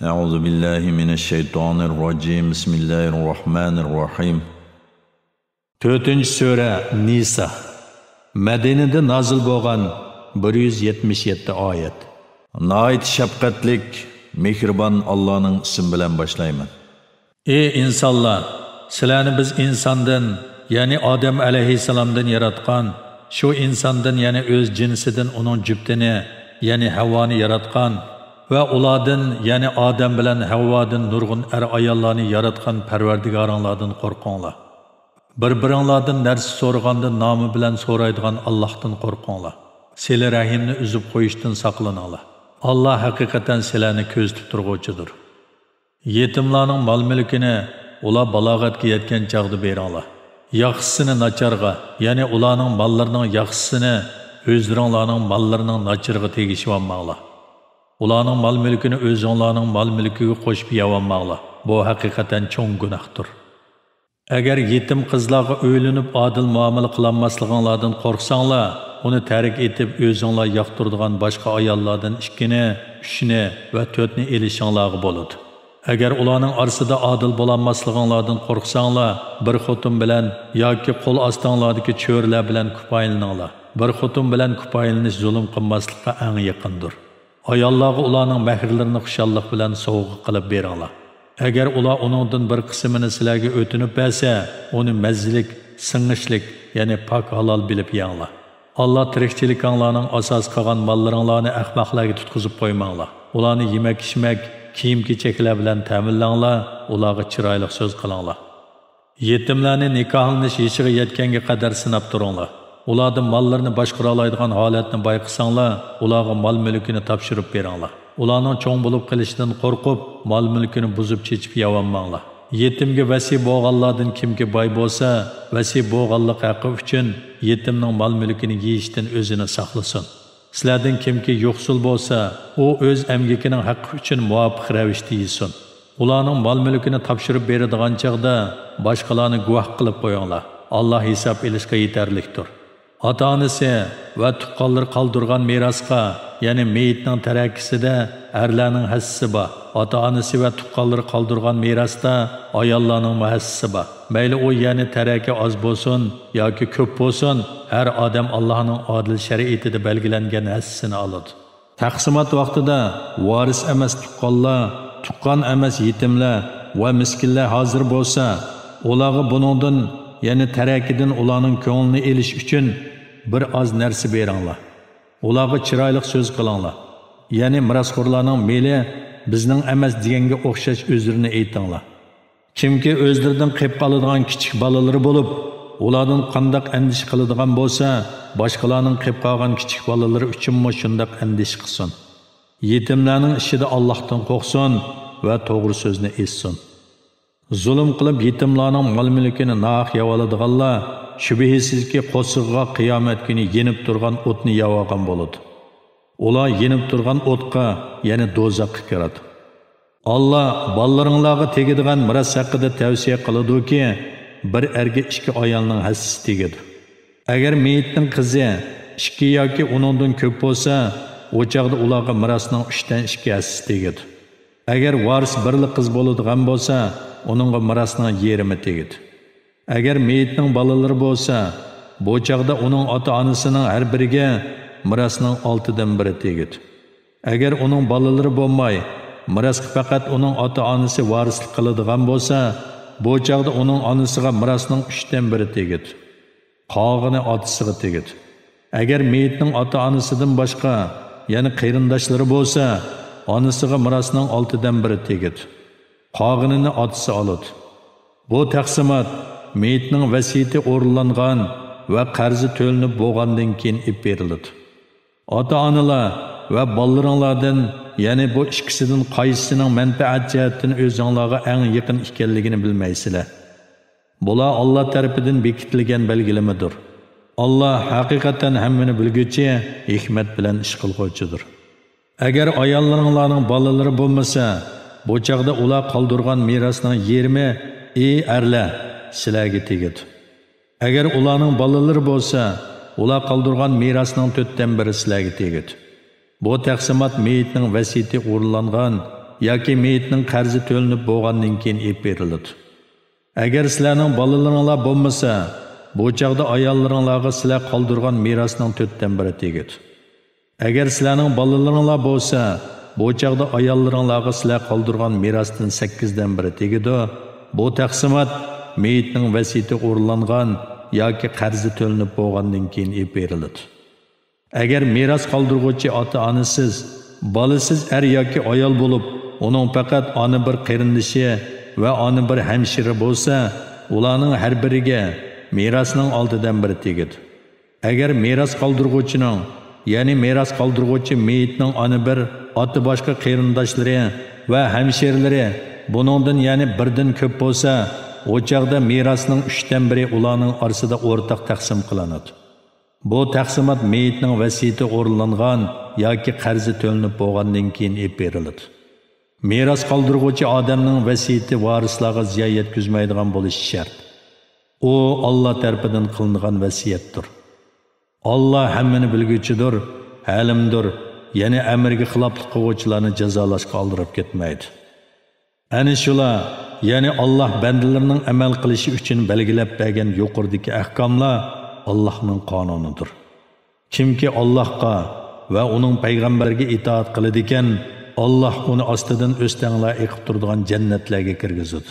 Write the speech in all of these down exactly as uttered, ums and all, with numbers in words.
أعوذ بالله من الشيطان الرجيم. بسم الله الرحمن الرحيم. تۆتىنچى سۈرە، نىسا. مەدىنىدە نازىل بولغان بىر يۈز يەتمىش يەتتە ئايەت. ناھايىتى شەپقەتلىك، مېھرىبان ئاللانىڭ ئىسمى بىلەن باشلايمەن. ئى ئىنسانلار! سىلەرنى بىز ئىنساندىن، يەنى ئادەم ئەلەيھىسسالامدىن ياراتقان، شۇ ئىنساندىن، يەنى ئۆز جىنسىدىن ئۇنىڭ جۈپتىنى، يەنى ھەۋۋانى ياراتقان ۋە ئۇلاردىن، يەنى ئادەم بىلەن ھەۋۋادىن نۇرغۇن ئەر-ئاياللارنى ياراتقان پەرۋەردىگارىڭلاردىن قورقۇڭلار. بىر-بىرىڭلاردىن نەرسە سورىغاندا نامى بىلەن سورايدىغان ئاللاھتىن قورقۇڭلار. سىلە رەھىمنى ئۈزۈپ قويۇشتىن ساقلىنىڭلار. ئاللا ھەقىقەتەن سىلەرنى كۆزىتىپ تۇرغۇچىدۇر. يېتىملارنىڭ مال-مۈلكىنى ئۇلار بالاغەتكە يەتكەن چاغدا بېرىڭلار. ياخشىسىنى ناچارغا، يەنى ئۇلارنىڭ ماللىرىنىڭ ياخشىسىنى ئۆزلىرىڭلارنىڭ ماللىرىنىڭ ناچىرىغا تېگىشىۋالماڭلار. ئۇلارنىڭ مال-مۈلكىنى ئۆزۈڭلارنىڭ مال-مۈلكىگە قوشۇپ يەۋالماڭلار. بۇ ھەقىقەتەن چوڭ گۇناھتۇر. ئەگەر يېتىم قىزلارغا ئۆيلىنىپ ئادىل مۇئامىلە قىلالماسلىقىڭلاردىن قورقساڭلار، ئۇنى تەرك ئېتىپ، ئۆزۈڭلار ياقتۇرىدىغان باشقا ئاياللاردىن ئىككىنى، ئۈچنى ۋە تۆتنى ئېلىشىڭلارغا بولىدۇ. ئەگەر ئۇلارنىڭ ئارىسىدا ئادىل بولالماسلىقىڭلاردىن قورقساڭلار، بىر خوتۇن بىلەن ياكى قول ئاستىڭلاردىكى چۆرىلەر بىلەن كۇپايىلىنىڭلار. بىر خوتۇن بىلەن كۇپايىلىنىش زۇلۇم قىلماسلىققا ئەڭ يېقىندۇر. ئاياللارغا ئۇلارنىڭ مەھىرلىرىنى خۇشاللىق بىلەن سوۋغا قىلىپ بېرىڭلار. ئەگەر ئۇلار ئۇنىڭدىن بىر قىسمىنى سىلەرگە ئۆتۈنۈپ بەرسە، ئۇنى مەززىلىك، سىڭىشلىك، يەنى پاك ھالال بىلىپ يەڭلار. ئاللا تىرىكچىلىكىڭلارنىڭ ئاساسى قىلغان ماللىرىڭلارنى ئەخمەقلەرگە تۇتقۇزۇپ قويماڭلار. ئۇلارنى يېمەك-ئىچمەك، كىيىم-كېچەكلەر بىلەن تەمىنلەڭلار، ئۇلارغا چىرايلىق سۆز قىلىڭلار. يېتىملەرنى نىكاھلىنىش يېشىغا يەتكەنگە قەدەر سىناپ تۇرۇڭلار. ئۇلاردىن ماللىرىنى باشقۇرالايدىغان ھالەتنى بايقىساڭلار، ئۇلارغا مال-مۈلكىنى تاپشۇرۇپ بېرىڭلار. ئۇلارنىڭ چوڭ بولۇپ قېلىشىدىن قورقۇپ، مال-مۈلكىنى بۇزۇپ چېچىپ يەۋالماڭلار. يېتىمگە ۋەسىي بولغانلاردىن كىمكى باي بولسا، ۋەسىي بولغانلىق ھەققى ئۈچۈن يېتىمنىڭ مال-مۈلكىنى يېيىشتىن ئۆزىنى ساقلىسۇن. سىلەردىن كىمكى يوقسۇل بولسا، ئۇ ئۆز ئەمگىكىنىڭ ھەققى ئۈچۈن مۇۋاپىق رەۋىشتە يېسۇن. ئۇلارنىڭ مال-مۈلكىنى تاپشۇرۇپ بېرىدىغان چاغدا باشقىلارنى گۇۋاھ قىلىپ قويۇڭلار. ئاللا ھېساب ئېلىشقا يېتەرلىكتۇر. ئاتا-ئانىسى ۋە تۇغقانلىرى قالدۇرغان مىراسقا، يەنى مېيىتنىڭ تەرەكىسىدە ئەرلەرنىڭ ھەسسىسى بار، ئاتا-ئانىسى ۋە تۇغقانلىرى قالدۇرغان مىراستا ئاياللارنىڭمۇ ھەسسىسى بار. مەيلى ئۇ، يەنى تەرەكە ئاز بولسۇن ياكى كۆپ بولسۇن، ھەر ئادەم ئاللانىڭ ئادىل شەرىئىتىدە بەلگىلەنگەن ھەسسىسىنى ئالىدۇ. تەقسىمات ۋاقتىدا ۋارىس ئەمەس تۇغقانلار، تۇغقان ئەمەس يېتىملەر ۋە مىسكىنلەر ھازىر بولسا، ئۇلارغا بۇنىڭدىن، يەنى تەرەكىدىن ئۇلارنىڭ كۆڭلىنى ئېلىش ئۈچۈن بىر ئاز نەرسە بېرىڭلار. ئۇلارغا چىرايلىق سۆز قىلىڭلار. يەنى مىراسخورلارنىڭ مېلى بىزنىڭ ئەمەس دېگەنگە ئوخشاش ئۆزرىنى ئېيتىڭلار. كىمكى ئۆزلىرىدىن قېلىپ قالىدىغان كىچىك بالىلىرى بولۇپ، ئۇلاردىن قانداق ئەندىشە قىلىدىغان بولسا، باشقىلارنىڭ قېلىپ قالغان كىچىك بالىلىرى ئۈچۈنمۇ شۇنداق ئەندىشە قىلسۇن. يېتىملەرنىڭ ئىشىدا ئاللاھتىن قورقسۇن ۋە توغرا سۆزنى ئېيتسۇن. زۇلۇم قىلىپ يېتىملارنىڭ مال-مۈلكىنى ناھەق يەۋالىدىغانلار شۈبھىسىزكى قورسىقىغا قىيامەت كۈنى يېنىپ تۇرغان ئوتنى يەۋالغان بولىدۇ. ئۇلار يېنىپ تۇرغان ئوتقا، يەنى دوزاخقا كىرىدۇ. ئاللا بالىلىرىڭلارغا تېگىدىغان مىراس ھەققىدە تەۋسىيە قىلىدۇكى، بىر ئەرگە ئىككى ئايالنىڭ ھەسسىسى تېگىدۇ. ئەگەر مېيىتنىڭ قىزى ئىككى ياكى ئۇنىڭدىن كۆپ بولسا، ئۇ چاغدا ئۇلارغا مىراسنىڭ ئۈچتىن ئىككى ھەسسىسى تېگىدۇ. ئەگەر ۋارىس بىرلا قىز بولىدىغان بولسا، ئۇنىڭغا مىراسنىڭ يېرىمى تېگىدۇ. ئەگەر مېيىتنىڭ بالىلىرى بولسا، بۇ چاغدا ئۇنىڭ ئاتا-ئانىسىنىڭ ھەر بىرىگە مىراسنىڭ ئالتىدىن بىرى تېگىدۇ. ئەگەر ئۇنىڭ بالىلىرى بولماي، مىراسقا پەقەت ئۇنىڭ ئاتا-ئانىسى ۋارىسلىق قىلىدىغان بولسا، بۇ چاغدا ئۇنىڭ ئانىسىغا مىراسنىڭ ئۈچتىن بىرى تېگىدۇ. قالغىنى ئاتىسىغا تېگىدۇ. ئەگەر مېيىتنىڭ ئاتا-ئانىسىدىن باشقا يەنە قېرىنداشلىرى بولسا، ئانىسىغا مىراسنىڭ ئالتىدىن بىرى تېگىدۇ. قالغىنىنى ئاتىسى ئالىدۇ. بۇ تەقسىمات مېيىتنىڭ ۋەسىيىتى ئورۇنلانغان ۋە قەرزى تۆلىنىپ بولغاندىن كېيىن ئېلىپ بېرىلىدۇ. ئاتا-ئانىلار ۋە بالىلىرىڭلاردىن، يەنى بۇ ئىككىسىدىن قايسىسىنىڭ مەنپەئەت جەھەتتىن ئۆزۈڭلارغا ئەڭ يېقىن ئىكەنلىكىنى بىلمەيسىلەر. بۇلار ئاللا تەرىپىدىن بېكىتىلگەن بەلگىلىمىدۇر. ئاللا ھەقىقەتەن ھەممىنى بىلگۈچى، ھېكمەت بىلەن ئىش قىلغۇچىدۇر. ئەگەر ئاياللىرىڭلارنىڭ بالىلىرى بولمىسا، بۇ چاغدا ئۇلار قالدۇرغان مىراسنىڭ يېرىمى، ئى ئەرلەر، سىلەرگە تېگىدۇ. ئەگەر ئۇلارنىڭ بالىلىرى بولسا، ئۇلار قالدۇرغان مىراسنىڭ تۆتتىن بىرى سىلەرگە تېگىدۇ. بۇ تەقسىمات مېيىتنىڭ ۋەسىيىتى ئورۇنلانغان ياكى مېيىتنىڭ قەرزى تۆلىنىپ بولغاندىن كېيىن ئېلىپ بېرىلىدۇ. ئەگەر سىلەرنىڭ بالىلىرىڭلار بولمىسا، بۇ چاغدا ئاياللىرىڭلارغا سىلەر قالدۇرغان مىراسنىڭ تۆتتىن بىرى تېگىدۇ. ئەگەر سىلەرنىڭ بالىلىرىڭلار بولسا، بۇ چاغدا ئاياللىرىڭلارغا سىلەر قالدۇرغان مىراستىن سەككىزدىن بىرى تېگىدۇ. بۇ تەقسىمات مېيىتنىڭ ۋەسىيىتى ئورۇنلانغان ياكى قەرزى تۆلىنىپ بولغاندىن كېيىن ئېلىپ بېرىلىدۇ. ئەگەر مىراس قالدۇرغۇچى ئاتا-ئانىسىز، بالىسىز ئەر ياكى ئايال بولۇپ، ئۇنىڭ پەقەت ئانا بىر قېرىندىشى ۋە ئانا بىر ھەمشىرە بولسا، ئۇلارنىڭ ھەر بىرىگە مىراسنىڭ ئالتىدىن بىرى تېگىدۇ. ئەگەر مىراس قالدۇرغۇچىنىڭ، يەنى مىراس قالدۇرغۇچى مېيىتنىڭ ئانا بىر، ئاتا باشقا قېرىنداشلىرى ۋە ھەمشىرىلىرى بۇنىڭدىن، يەنى بىردىن كۆپ بولسا، ئۇ چاغدا مىراسنىڭ ئۈچتىن بىرى ئۇلارنىڭ ئارىسىدا ئورتاق تەقسىم قىلىنىدۇ. بۇ تەقسىمات مېيىتنىڭ ۋەسىيىتى ئورۇنلانغان ياكى قەرزى تۆلىنىپ بولغاندىن كېيىن ئېلىپ بېرىلىدۇ. مىراس قالدۇرغۇچى ئادەمنىڭ ۋەسىيىتى ۋارىسلارغا زىيان يەتكۈزمەيدىغان بولۇشى شەرت. ئۇ ئاللا تەرىپىدىن قىلىنغان ۋەسىيەتتۇر. ئاللا ھەممىنى بىلگۈچىدۇر، ھەلىمدۇر، يەنى ئەمرىگە خىلاپلىق قىلغۇچىلارنى جازالاشقا ئالدىراپ كەتمەيدۇ. ئەنە شۇلار، يەنى ئاللا بەندىلىرىنىڭ ئەمەل قىلىشى ئۈچۈن بەلگىلەپ بەرگەن يۇقىرىدىكى ئەھكاملار ئاللانىڭ قانۇنىدۇر. كىمكى ئاللاھقا ۋە ئۇنىڭ پەيغەمبىرىگە ئىتائەت قىلىدىكەن، ئاللا ئۇنى ئاستىدىن ئۆستەڭلار ئېقىپ تۇرىدىغان جەننەتلەرگە كىرگۈزىدۇ.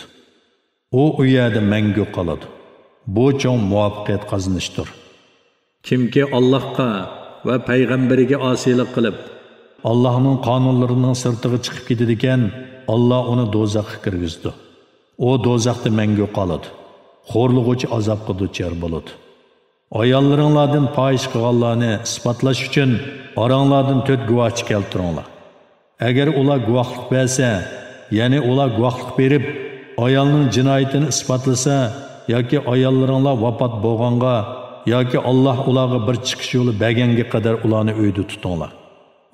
ئۇ ئۇ يەردە مەڭگۈ قالىدۇ. بۇ چوڭ مۇۋەپپەقىيەت قازىنىشتۇر. كىمكى ئاللاھقا ۋە پەيغەمبىرىگە ئاسىيلىق قىلىپ، ئاللاھنىڭ قانۇنلىرىنىڭ سىرتىغا چىقىپ كېتىدىكەن، ئاللا ئۇنى دوزاخقا كىرگۈزىدۇ. ئۇ دوزاختا مەڭگۈ قالىدۇ. خورلىغۇچى ئازابقا دۇچار بولىدۇ. ئاياللىرىڭلاردىن پاھىشە قىلغانلارنى ئىسپاتلاش ئۈچۈن ئاراڭلاردىن تۆت گۇۋاھچى كەلتۈرۈڭلار. ئەگەر ئۇلار گۇۋاھلىق بەرسە، يەنى ئۇلار گۇۋاھلىق بېرىپ، ئايالنىڭ جىنايىتىنى ئىسپاتلىسا ياكى ئاياللىرىڭلار ۋاپات بولغانغا ياكى ئاللا ئۇلارغا بىر چىقىش يولى بەرگەنگە قەدەر ئۇلارنى ئۆيدە تۇتۇڭلار.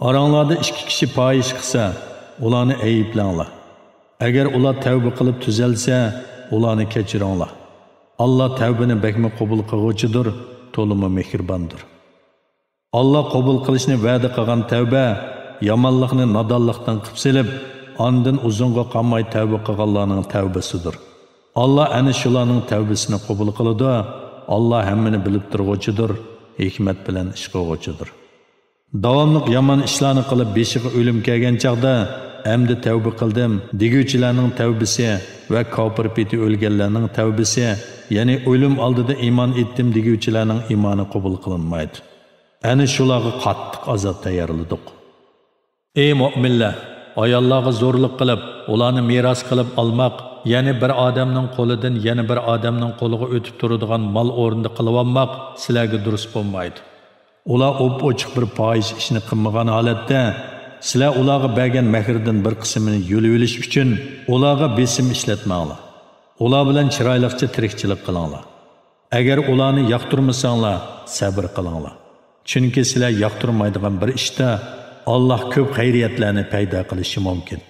ئاراڭلاردا ئىككى كىشى پاھىشە قىلسا، ئۇلارنى ئەيىبلەڭلار. ئەگەر ئۇلار تەۋبە قىلىپ تۈزەلسە، ئۇلارنى كەچۈرۈڭلار. ئاللا تەۋبىنى بەكمۇ قوبۇل قىلغۇچىدۇر، تولىمۇ مېھرىباندۇر. ئاللا قوبۇل قىلىشنى ۋەدە قىلغان تەۋبە يامانلىقنى نادانلىقتىن قىپ سېلىپ، ئاندىن ئۇزۇنغا قالماي تەۋبە قىلغانلارنىڭ تەۋبىسىدۇر. ئاللا ئەنە شۇلارنىڭ تەۋبىسىنى قوبۇل قىلىدۇ. ئاللا ھەممىنى بىلىپ تۇرغۇچىدۇر، ھېكمەت بىلەن ئىش قىلغۇچىدۇر. داۋاملىق يامان ئىشلارنى قىلىپ بېشىغا ئۆلۈم كەلگەن چاغدا، ئەمدى تەۋبە قىلدىم دېگۈچىلەرنىڭ تەۋبىسى ۋە كاپىر پېتى ئۆلگەنلەرنىڭ تەۋبىسى، يەنى ئۆلۈم ئالدىدا ئىمان ئېيتتىم دېگۈچىلەرنىڭ ئىمانى قوبۇل قىلىنمايدۇ. ئەنە شۇلارغا قاتتىق ئازاب تەييارلىدۇق. ئەي مۆمىنلەر! ئاياللارغا زورلۇق قىلىپ، ئۇلارنى مىراس قىلىپ ئالماق، يەنى بىر ئادەمنىڭ قولىدىن يەنە بىر ئادەمنىڭ قولىغا ئۆتۈپ تۇرىدىغان مال ئورنىدا قىلىۋالماق سىلەرگە دۇرۇس بولمايدۇ. ئۇلار ئوپئوچۇق بىر پاھىشە ئىشنى قىلمىغان ھالەتتە، سىلەر ئۇلارغا بەرگەن مەھرىدىن بىر قىسمىنى يۆلىۋېلىش ئۈچۈن ئۇلارغا بېسىم ئىشلەتمەڭلار. ئۇلار بىلەن چىرايلىقچە تىرىكچىلىك قىلىڭلار. ئەگەر ئۇلارنى ياقتۇرمىساڭلار، سەبرى قىلىڭلار. چۈنكى سىلەر ياقتۇرمايدىغان بىر ئىشتا ئاللا كۆپ خەيرىيەتلەرنى پەيدا قىلىشى مۇمكىن.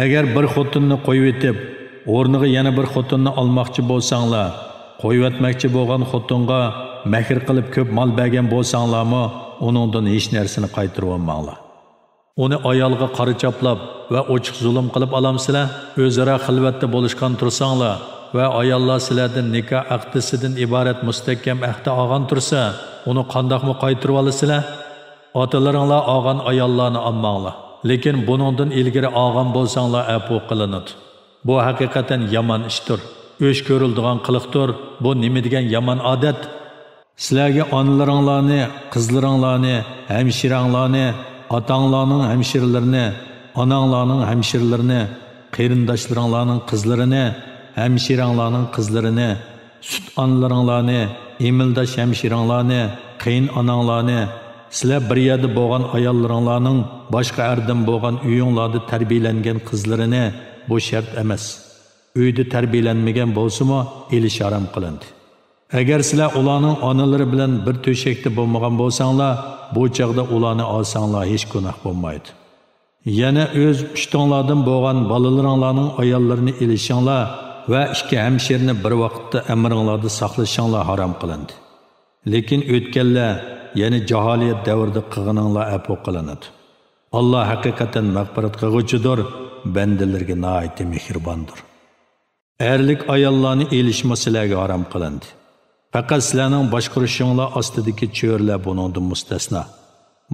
ئەگەر بىر خوتۇننى قويۇۋېتىپ، ئورنىغا يەنە بىر خوتۇننى ئالماقچى بولساڭلار، قويۇۋەتمەكچى بولغان خوتۇنغا مەھىر قىلىپ كۆپ مال بەرگەن بولساڭلارمۇ، ئۇنىڭدىن ھېچ نەرسىنى قايتۇرۇۋالماڭلار. ئۇنى ئايالغا قارا چاپلاپ ۋە ئوچۇق زۇلۇم قىلىپ ئالامسىلەر؟ ئۆزئارا خىلۋەتتە بولۇشقان تۇرساڭلار ۋە ئاياللار سىلەردىن نىكاھ ئەقدىسىدىن ئىبارەت مۇستەھكەم ئەھدە ئالغان تۇرسا، ئۇنى قانداقمۇ قايتۇرۇۋالىسىلەر؟ ئاتىلىرىڭلار ئالغان ئاياللارنى ئالماڭلار، لېكىن بۇنىڭدىن ئىلگىرى ئالغان بولساڭلار ئەپۇ قىلىنىدۇ. بۇ ھەقىقەتەن يامان ئىشتۇر، ئۆچ كۆرۈلىدىغان قىلىقتۇر. بۇ نېمە دېگەن يامان ئادەت؟ سىلەرگە ئانىلىرىڭلارنى، قىزلىرىڭلارنى، ھەمشىرەڭلارنى، ئاتاڭلارنىڭ ھەمشىرىلىرىنى، ئاناڭلارنىڭ ھەمشىرىلىرىنى، قېرىنداشلىرىڭلارنىڭ قىزلىرىنى، ھەمشىرەڭلارنىڭ قىزلىرىنى، سۈت ئانىلىرىڭلارنى، ئېمىلداش ھەمشىرىڭلارنى، قېيىن ئاناڭلارنى، سىلەر بىر يەردە بولغان ئاياللىرىڭلارنىڭ باشقا ئەردىن بولغان ئۆيۈڭلاردا تەربىيەلەنگەن قىزلىرىنى، بۇ شەرت ئەمەس. ئۆيدە تەربىيەلەنمىگەن بولسىمۇ، ئېلىش ھارام قىلىندى. ئەگەر سىلەر ئۇلارنىڭ ئانىلىرى بىلەن بىر تۆشەكتە بولمىغان بولساڭلار، بۇ چاغدا ئۇلارنى ئالساڭلار ھېچ گۇناھ بولمايدۇ. يەنە ئۆز پۇشتۇڭلاردىن بولغان بالىلىرىڭلارنىڭ ئاياللىرىنى ئېلىشىڭلار ۋە ئىككى ھەمشىرىنى بىر ۋاقىتتا ئەمرىڭلاردا ساقلىشىڭلار ھارام قىلىندى. لېكىن ئۆتكەنلەر، يەنى جاھىلىيەت دەۋرىدە قىلغىنىڭلار ئەپۇ قىلىنىدۇ. ئاللا ھەقىقەتەن مەغپىرەت قىلغۇچىدۇر، بەندىلىرىگە ناھايىتى مېھرىباندۇر. ئەرلىك ئاياللارنى ئېلىشمۇ سىلەرگە ھارام قىلىندى. پەقەت سىلەرنىڭ باشقۇرۇشۇڭلار ئاستىدىكى چۆرىلەر بۇنىڭدىن مۇستەسنا.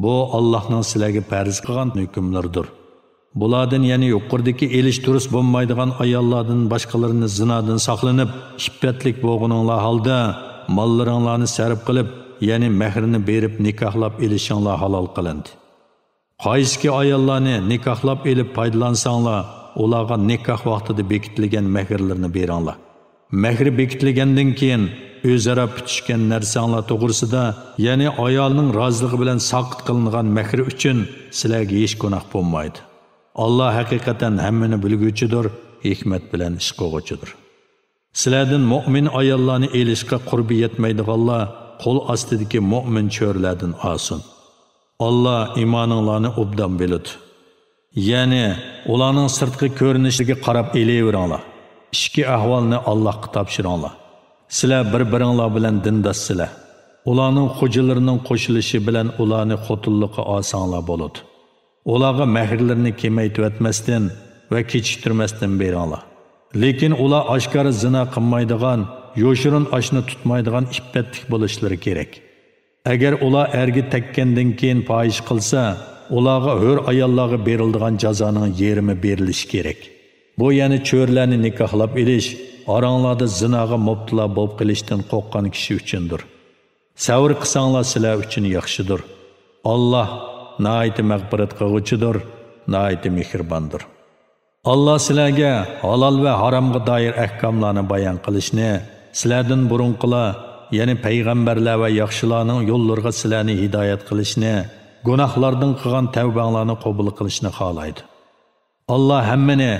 بۇ ئاللاھنىڭ سىلەرگە پەرز قىلغان ھۆكۈملىرىدۇر. بۇلاردىن، يەنى يۇقىرىدىكى ئېلىش دۇرۇس بولمايدىغان ئاياللاردىن باشقىلىرىنى زىنادىن ساقلىنىپ، ئىپپەتلىك بولغىنىڭلار ھالدا ماللىرىڭلارنى سەرپ قىلىپ، يەنى مەھرىنى بېرىپ نىكاھلاپ ئېلىشىڭلار ھالال قىلىندى. قايسىكى ئاياللارنى نىكاھلاپ ئېلىپ پايدىلانساڭلار، ئۇلارغا نىكاھ ۋاقتىدا بېكىتىلگەن مەھىرلىرىنى بېرىڭلار. مەھرى بېكىتىلگەندىن كېيىن، ئۆزئارا پۈتۈشكەن نەرسەڭلار توغرىسىدا، يەنى ئايالنىڭ رازىلىقى بىلەن ساقىت قىلىنغان مەھرى ئۈچۈن سىلەرگە ھېچ گۇناھ بولمايدۇ. ئاللا ھەقىقەتەن ھەممىنى بىلگۈچىدۇر، ھېكمەت بىلەن ئىش قىلغۇچىدۇر. سىلەردىن مۆمىن ئاياللارنى ئېلىشقا قۇربى يەتمەيدىغانلار قول ئاستىدىكى مۆمىن چۆرىلەردىن ئالسۇن. ئاللا ئىمانىڭلارنى ئوبدان بىلىدۇ. يەنى ئۇلارنىڭ سىرتقى كۆرۈنۈشىگە قاراپ ئېلىۋېرىڭلار. ئىچكى ئەھۋالنى ئاللاھقا تاپشۇرۇڭلار. سىلەر بىر-بىرىڭلار بىلەن دىنداشسىلەر. ئۇلارنىڭ خوجىلىرىنىڭ قوشۇلۇشى بىلەن ئۇلارنى خوتۇنلۇققا ئالساڭلار بولىدۇ. ئۇلارغا مەھىرلىرىنى كېمەيتىۋەتمەستىن ۋە كېچىكتۈرمەستىن بېرىڭلار. لېكىن ئۇلار ئاشكارا زىنا قىلمايدىغان، يوشۇرۇن ئاشنا تۇتمايدىغان ئىپپەتلىك بولۇشلىرى كېرەك. ئەگەر ئۇلار ئەرگە تەگكەندىن كېيىن پاھىشە قىلسا، ئۇلارغا ھۆر ئاياللارغا بېرىلىدىغان جازانىڭ يېرىمى بېرىلىشى كېرەك. بۇ يەنى چۆرىلەرنى نىكاھلاپ ئېلىش، ئاراڭلاردا زىناغا مۇپتىلا بولۇپ قېلىشتىن قورققان كىشى ئۈچۈندۇر. سەۋر قىلساڭلار سىلەر ئۈچۈن ياخشىدۇر. ئاللا ناھايىتى مەغپىرەت قىلغۇچىدۇر، ناھايىتى مېھرىباندۇر. ئاللا سىلەرگە ھالال ۋە ھارامغا دائىر ئەھكاملارنى بايان قىلىشنى، سىلەردىن بۇرۇنقىلار، يەنى پەيغەمبەرلەر ۋە ياخشىلارنىڭ يوللىرىغا سىلەرنى ھىدايەت قىلىشنى، گۇناھلاردىن قىلغان تەۋبەڭلارنى قوبۇل قىلىشنى خالايدۇ. ئاللا ھەممىنى،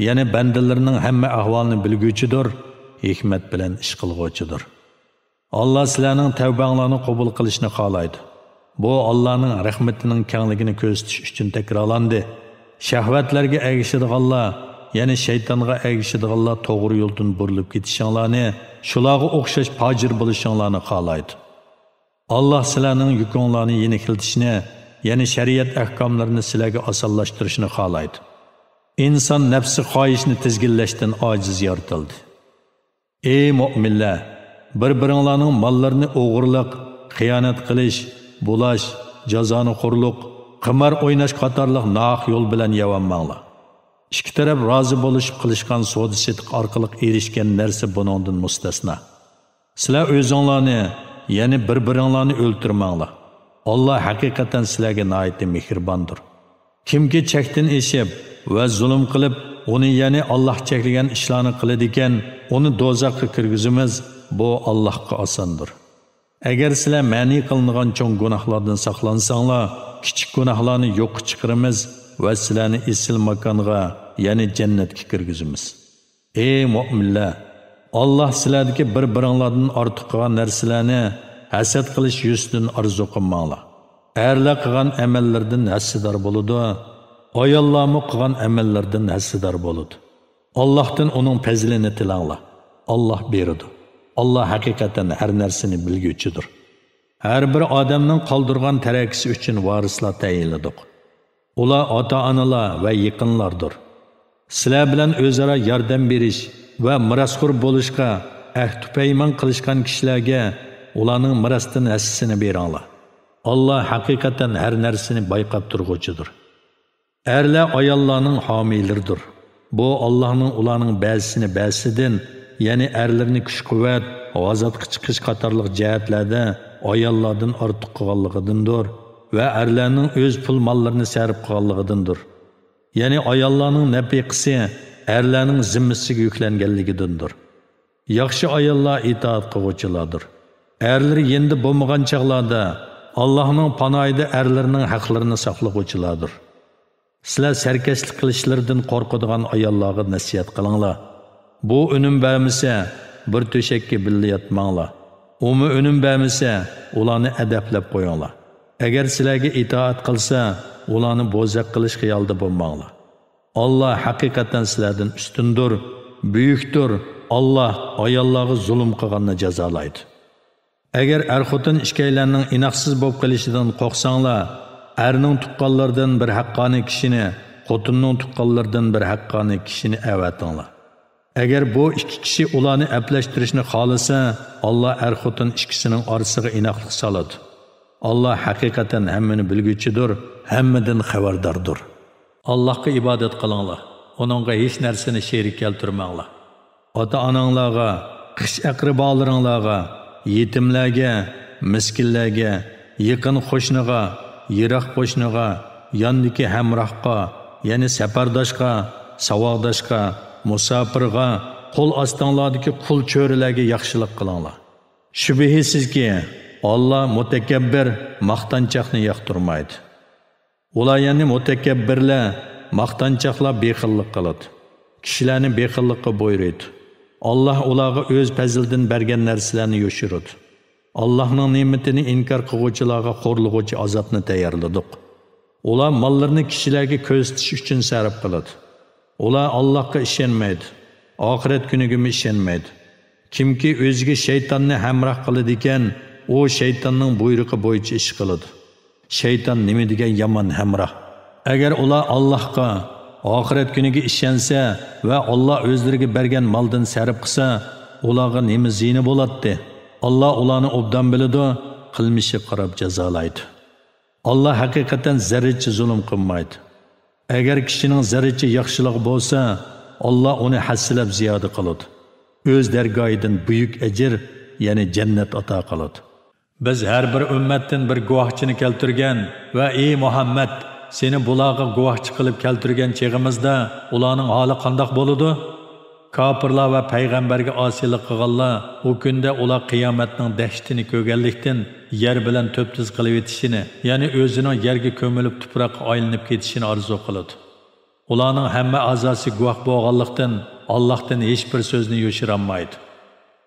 يەنى بەندىلىرىنىڭ ھەممە ئەھۋالىنى بىلگۈچىدۇر، ھېكمەت بىلەن ئىش قىلغۇچىدۇر. ئاللا سىلەرنىڭ تەۋبەڭلارنى قوبۇل قىلىشنى خالايدۇ. بۇ ئاللانىڭ رەھمىتىنىڭ كەڭلىكىنى كۆرسىتىش ئۈچۈن تەكرارلاندى. شەھۋەتلەرگە ئەگىشىدىغانلار، يەنى شەيتانغا ئەگىشىدىغانلار توغرا يولدىن بۇرۇلۇپ كېتىشىڭلارنى شۇلارغا ئوخشاش پاجىر بولۇشۇڭلارنى خالايدۇ. ئاللا سىلەرنىڭ يۈكۈڭلارنى يېنىكلىتىشنى، يەنى شەرىئەت ئەھكاملىرىنى سىلەرگە ئاسانلاشتۇرۇشنى خالايدۇ. ئىنسان نەپسى خاھىشنى تىزگىنلەشتىن ئاجىز يارىتىلدى. ئەي مۆمىنلەر! بىر-بىرىڭلارنىڭ ماللىرىنى ئوغرىلىق، خىيانەت قىلىش، بۇلاش، جازانىخورلۇق، قىمار ئويناش قاتارلىق ناھەق يول بىلەن يەۋالماڭلار. ئىككى تەرەپ رازى بولۇشۇپ قىلىشقان سودا-سېتىق ئارقىلىق ئېرىشكەن نەرسە بۇنىڭدىن مۇستەسنا. سىلەر ئۆزۈڭلارنى، يەنى بىر-بىرىڭلارنى ئۆلتۈرمەڭلار. ئاللا ھەقىقەتەن سىلەرگە ناھايىتى مېھرىباندۇر. كىمكى چەكتىن ئېشىپ ۋە زۇلۇم قىلىپ، ئۇنى، يەنى ئاللا چەكلىگەن ئىشلارنى قىلىدىكەن، ئۇنى دوزاخقا كىرگۈزىمىز، بۇ ئاللاغا ئاساندۇر. ئەگەر سىلەر مەنئى قىلىنغان چوڭ گۇناھلاردىن ساقلانساڭلار، كىچىك گۇناھلارنى يوققا چىقىرىمىز ۋە سىلەرنى ئېسىل ماكانغا، يەنى جەننەتكە كىرگۈزىمىز. ئەي مۆمىنلەر! ئاللا سىلەردىكى بىر-بىرىڭلاردىن ئارتۇق قىلغان نەرسىلەرنى ھەسەت قىلىش يۈزىسىدىن ئارزۇ قىلماڭلار. ئەرلەر قىلغان ئەمەللىرىدىن ھەسسىدار بولىدۇ، ئاياللارمۇ قىلغان ئەمەللىرىدىن ھەسسىدار بولىدۇ. ئاللاھتىن ئۇنىڭ پەزلىنى تىلەڭلار. ئاللا بېرىدۇ. ئاللا ھەقىقەتەن ھەر نەرسىنى بىلگۈچىدۇر. ھەر بىر ئادەمنىڭ قالدۇرغان تەرەكىسى ئۈچۈن ۋارىسلار تەيىنلىدۇق. ئۇلار ئاتا-ئانىلار ۋە يېقىنلاردۇر. سىلەر بىلەن ئۆزئارا ياردەم بېرىش ۋە مىراسخور بولۇشقا ئەھدى پەيمان قىلىشقان كىشىلەرگە ئۇلارنىڭ مىراستىن ھەسسىسىنى بېرىڭلار. ئاللا ھەقىقەتەن ھەر نەرسىنى بايقاپ تۇرغۇچىدۇر. ئەرلەر ئاياللارنىڭ ھامىيلىرىدۇر. بۇ ئاللانىڭ ئۇلارنىڭ بەزىسىنى بەزىسىدىن، يەنى ئەرلىرىنى كۈچ-قۇۋۋەت، غازاتقا چىقىش قاتارلىق جەھەتلەردە ئاياللاردىن ئارتۇق قىلغانلىقىدىندۇر ۋە ئەرلەرنىڭ ئۆز پۇل-ماللىرىنى سەرپ قىلغانلىقىدىندۇر. يەنى ئاياللارنىڭ نەپىقىسى ئەرلەرنىڭ زىممىسىگە يۈكلەنگەنلىكىدىندۇر. ياخشى ئاياللار ئىتائەت قىلغۇچىلاردۇر. ئەرلىرى يېنىدا بولمىغان چاغلاردا ئاللانىڭ پاناھىدا ئەرلىرىنىڭ ھەقلىرىنى ساقلىغۇچىلاردۇر. سىلەر سەركەشلىك قىلىشلىرىدىن قورقىدىغان ئاياللارغا نەسىھەت قىلىڭلار. بۇ ئۈنۈم بەرمىسە، بىر تۆشەككە بىللە ياتماڭلار. ئۇمۇ ئۈنۈم بەرمىسە، ئۇلارنى ئەدەپلەپ قويۇڭلار. ئەگەر سىلەرگە ئىتائەت قىلسا، ئۇلارنى بوزەك قىلىش خىيالىدا بولماڭلار. ئاللا ھەقىقەتەن سىلەردىن ئۈستۈندۇر، بۈيۈكتۇر. ئاللا ئاياللارغا زۇلۇم قىلغاننى جازالايدۇ. ئەگەر ئەر-خوتۇن ئىككىيلەننىڭ ئىناقسىز بولۇپ قېلىشىدىن قورقساڭلار، ئەرنىڭ تۇغقانلىرىدىن بىر ھەققانىي كىشىنى خوتۇننىڭ تۇغقانلىرىدىن بىر ھەققانىي كىشىنى ئەۋەتىڭلار. ئەگەر بۇ ئىككى كىشى ئۇلارنى ئەپلەشتۈرۈشنى خالىسا، ئاللا ئەر-خوتۇن ئىككىسىنىڭ ئارىسىغا ئىناقلىق سالىدۇ. ئاللا ھەقىقەتەن ھەممىنى بىلگۈچىدۇر، ھەممىدىن خەۋەرداردۇر. ئاللاھقا ئىبادەت قىلىڭلار، ئۇنىڭغا ھېچ نەرسىنى شېرىك كەلتۈرمەڭلار. ئاتا-ئاناڭلارغا، خىش-ئەقرىبالىرىڭلارغا، يېتىملەرگە، مىسكىنلەرگە، يېقىن قوشنىغا، يىراق قوشنىغا، ياندىكى ھەمراھقا، يەنى سەپەرداشقا، ساۋاقداشقا، مۇساپىرغا، قول ئاستىڭلاردىكى قۇل-چۆرىلەرگە ياخشىلىق قىلىڭلار. شۈبھىسىزكى، ئاللا مۇتەكەببىر، ماختانچاقنى ياقتۇرمايدۇ. ئۇلار، يەنى مۇتەكەببىرلەر، ماختانچاقلار بېخىللىق قىلىدۇ. كىشىلەرنى بېخىللىققا بۇيرۇيدۇ. ئاللا ئۇلارغا ئۆز پەزلىدىن بەرگەن نەرسىلەرنى يوشۇرىدۇ. ئاللانىڭ نېمىتىنى ئىنكار قىلغۇچىلارغا خورلىغۇچى ئازابنى تەييارلىدۇق. ئۇلار ماللىرىنى كىشىلەرگە كۆرسىتىش ئۈچۈن سەرپ قىلىدۇ. ئۇلار ئاللاھقا ئىشەنمەيدۇ، ئاخىرەت كۈنىگىمۇ ئىشەنمەيدۇ. كىمكى ئۆزىگە شەيتاننى ھەمراھ قىلىدىكەن، ئۇ شەيتاننىڭ بۇيرۇقى بويىچە ئىش قىلىدۇ. شەيتان نېمە دېگەن يامان ھەمراھ! ئەگەر ئۇلار ئاللاھقا، ئاخىرەت كۈنىگە ئىشەنسە ۋە ئاللا ئۆزلىرىگە بەرگەن مالدىن سەرپ قىلسا، ئۇلارغا نېمە زىيىنى بولاتتى؟ ئاللا ئۇلارنى ئوبدان بىلىدۇ، قىلمىشىغا قاراپ جازالايدۇ. ئاللا ھەقىقەتەن زەررىچە زۇلۇم قىلمايدۇ. ئەگەر كىشىنىڭ زەررىچە ياخشىلىقى بولسا، ئاللا ئۇنى ھەسسىلەپ زىيادە قىلىدۇ. ئۆز دەرگاھىدىن بۈيۈك ئەجىر، يەنى جەننەت ئاتا قىلىدۇ. بىز ھەر بىر ئۈممەتتىن بىر گۇۋاھچىنى كەلتۈرگەن ۋە ئى مۇھەممەد، سېنى بۇلارغا گۇۋاھچى قىلىپ كەلتۈرگەن چېغىمىزدا ئۇلارنىڭ ھالى قانداق بولىدۇ؟ كاپىرلار ۋە پەيغەمبەرگە ئاسىيلىق قىلغانلار ئۇ كۈندە ئۇلار قىيامەتنىڭ دەھشىتىنى كۆرگەنلىكتىن يەر بىلەن تۆپتۈز قىلىۋېتىشىنى، يەنى ئۆزىنىڭ يەرگە كۆمۈلۈپ تۇپراققا ئايلىنىپ كېتىشىنى ئارزۇ قىلىدۇ. ئۇلارنىڭ ھەممە ئەزاسى گۇۋاھ بولغانلىقتىن، ئاللاھتىن ھېچبىر سۆزنى يوشۇرالمايدۇ.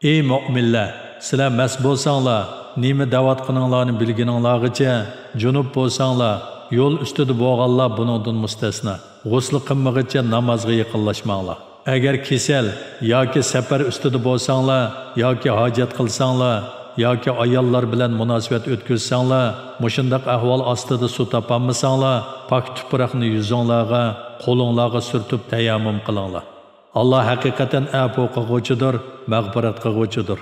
ئى مۆمىنلەر، سىلەر مەست بولساڭلار، نېمە دەۋاتقىنىڭلارنى بىلگىنىڭلارغىچە، جۇنۇپ بولساڭلار، يول ئۈستىدە بولغانلار بۇنىڭدىن مۇستەسنا، غۇسلى قىلمىغىچە نامازغا يېقىنلاشماڭلار. ئەگەر كېسەل ياكى سەپەر ئۈستىدە بولساڭلار، ياكى ھاجەت قىلساڭلار، ياكى ئاياللار بىلەن مۇناسىۋەت ئۆتكۈزسەڭلار، مۇشۇنداق ئەھۋال ئاستىدا سۇ تاپالمىساڭلار، پاك تۇپراقنى يۈزۈڭلارغا، قولۇڭلارغا سۈرتۈپ تەيەممۇم قىلىڭلار. ئاللا ھەقىقەتەن ئەپۇ قىلغۇچىدۇر، مەغپىرەت قىلغۇچىدۇر.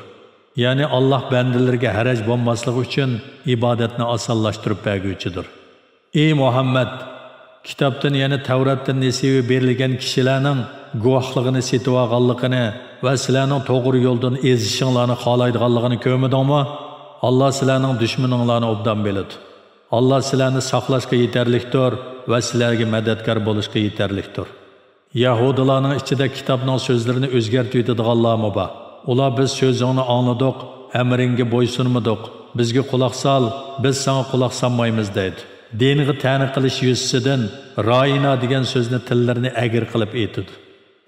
يەنى ئاللا بەندىلىرىگە ھەرەج بولماسلىقى ئۈچۈن ئىبادەتنى ئاسانلاشتۇرۇپ بەرگۈچىدۇر. ئى مۇھەممەد! كىتابتىن، يەنى تەۋراتتىن نېسىۋى بېرىلگەن كىشىلەرنىڭ گۇۋاھلىقىنى سېتىۋالغانلىقىنى ۋە سىلەرنىڭ توغرا يولدىن ئېزىشىڭلارنى خالايدىغانلىقىنى كۆرمىدىڭمۇ؟ ئاللا سىلەرنىڭ دۈشمىنىڭلارنى ئوبدان بىلىدۇ. ئاللا سىلەرنى ساقلاشقا يېتەرلىكتۇر ۋە سىلەرگە مەدەتكار بولۇشقا يېتەرلىكتۇر. يەھۇدىيلارنىڭ ئىچىدە كىتابنىڭ سۆزلىرىنى ئۆزگەرتىۋېتىدىغانلارمۇ بار. ئۇلار، بىز سۆزۈڭنى ئاڭلىدۇق، ئەمرىڭگە بويسۇنمىدۇق، بىزگە قۇلاق سال، بىز ساڭا قۇلاق سالمايمىز دەيدۇ. دىنغا تەنە قىلىش يۈزىسىدىن رائىنا دېگەن سۆزنى تىللىرىنى ئەگرى قىلىپ ئېيتىدۇ.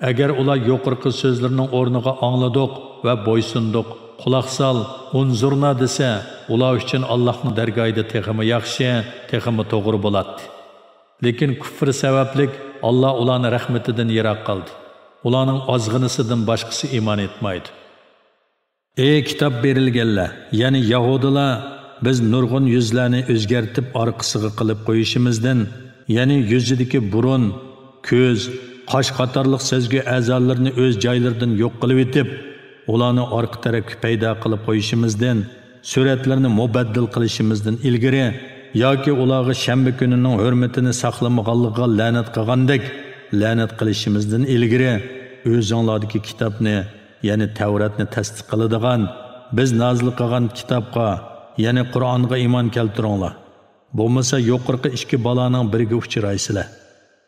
ئەگەر ئۇلار يۇقىرىقى سۆزلىرىنىڭ ئورنىغا ئاڭلىدۇق ۋە بويسۇندۇق، قۇلاق سال، ئۇنزۇرنا دېسە، ئۇلار ئۈچۈن ئاللاھنىڭ دەرگاھىدا تېخىمۇ ياخشى، تېخىمۇ توغرا بولاتتى. لېكىن كۇفر سەۋەبلىك ئاللا ئۇلارنى رەھمىتىدىن يىراق قىلدى. ئۇلارنىڭ ئازغىنىسىدىن باشقىسى ئىمان ئېيتمايدۇ. ئى كىتاب بېرىلگەنلەر، يەنى يەھۇدىيلار، بىز نۇرغۇن يۈزلەرنى ئۆزگەرتىپ ئارقىسىغا قىلىپ قويۇشىمىزدىن، يەنى يۈزىدىكى بۇرۇن، كۆز، قاش قاتارلىق سەزگۈ ئەزالىرىنى ئۆز جايلىرىدىن يوق قىلىۋېتىپ، ئۇلارنى ئارقا تەرەپكە پەيدا قىلىپ قويۇشىمىزدىن، سۈرەتلىرىنى مۇبەددىل قىلىشىمىزدىن ئىلگىرى ياكى ئۇلارغا شەنبە كۈنىنىڭ ھۆرمىتىنى ساقلىمىغانلىقىغا لەنەت قىلغاندەك لەنەت قىلىشىمىزدىن ئىلگىرى ئۆزۈڭلاردىكى كىتابنى، يەنى تەۋراتنى تەستىق قىلىدىغان، بىز نازىل قىلغان كىتابقا، يەنى قۇرئانغا ئىمان كەلتۈرۈڭلار. بولمىسا يۇقىرىقى ئىككى بالانىڭ بىرىگە ئۇچرايسىلەر.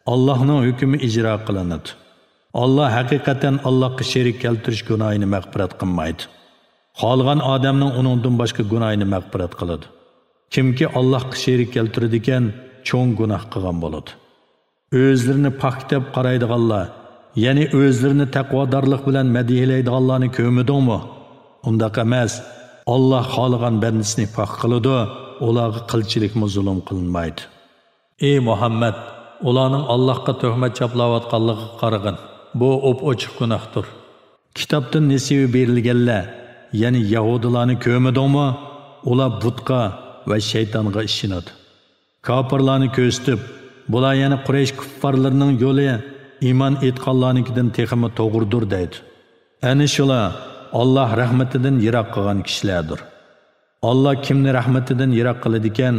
ئاللاھنىڭ ھۆكمى ئىجرا قىلىنىدۇ. ئاللا ھەقىقەتەن ئاللاھقا شېرىك كەلتۈرۈش گۇناھىنى مەغپىرەت قىلمايدۇ. خالىغان ئادەمنىڭ ئۇنىڭدىن باشقا گۇناھىنى مەغپىرەت قىلىدۇ. كىمكى ئاللاھقا شېرىك كەلتۈرىدىكەن، چوڭ گۇناھ قىلغان بولىدۇ. ئۆزلىرىنى پاك دەپ قارايدىغانلار، يەنى ئۆزلىرىنى تەقۋادارلىق بىلەن مەدھىيەلەيدىغانلارنى كۆرمىدىڭمۇ؟ ئۇنداق ئەمەس. ئاللا خالىغان بەندىسىنى پاك قىلىدۇ، ئۇلارغا قىلچىلىكمۇ زۇلۇم قىلىنمايدۇ. ئى مۇھەممەد، ئۇلارنىڭ ئاللاھقا تۆھمەت چاپلاۋاتقانلىقىغا قارىغىن. بۇ ئوپئوچۇق گۇناھتۇر. كىتابتىن نېسىۋى بېرىلگەنلەر، يەنى يەھۇدىيلارنى كۆرمىدىڭمۇ؟ ئۇلار بۇتقا ۋە شەيتانغا ئىشىنىدۇ. كاپىرلارنى كۆرسىتىپ، بۇلار يەنى قۇرەيش كۇففارلىرىنىڭ يولى ئىمان ئېيتقانلارنىڭكىدىن تېخىمۇ توغرىدۇر دەيدۇ. ئەنە شۇلار ئاللاھ رەھمىتىدىن يىراق قالغان كىشىلەردۇر. ئاللاھ كىمنى رەھمىتىدىن يىراق قىلىدىكەن،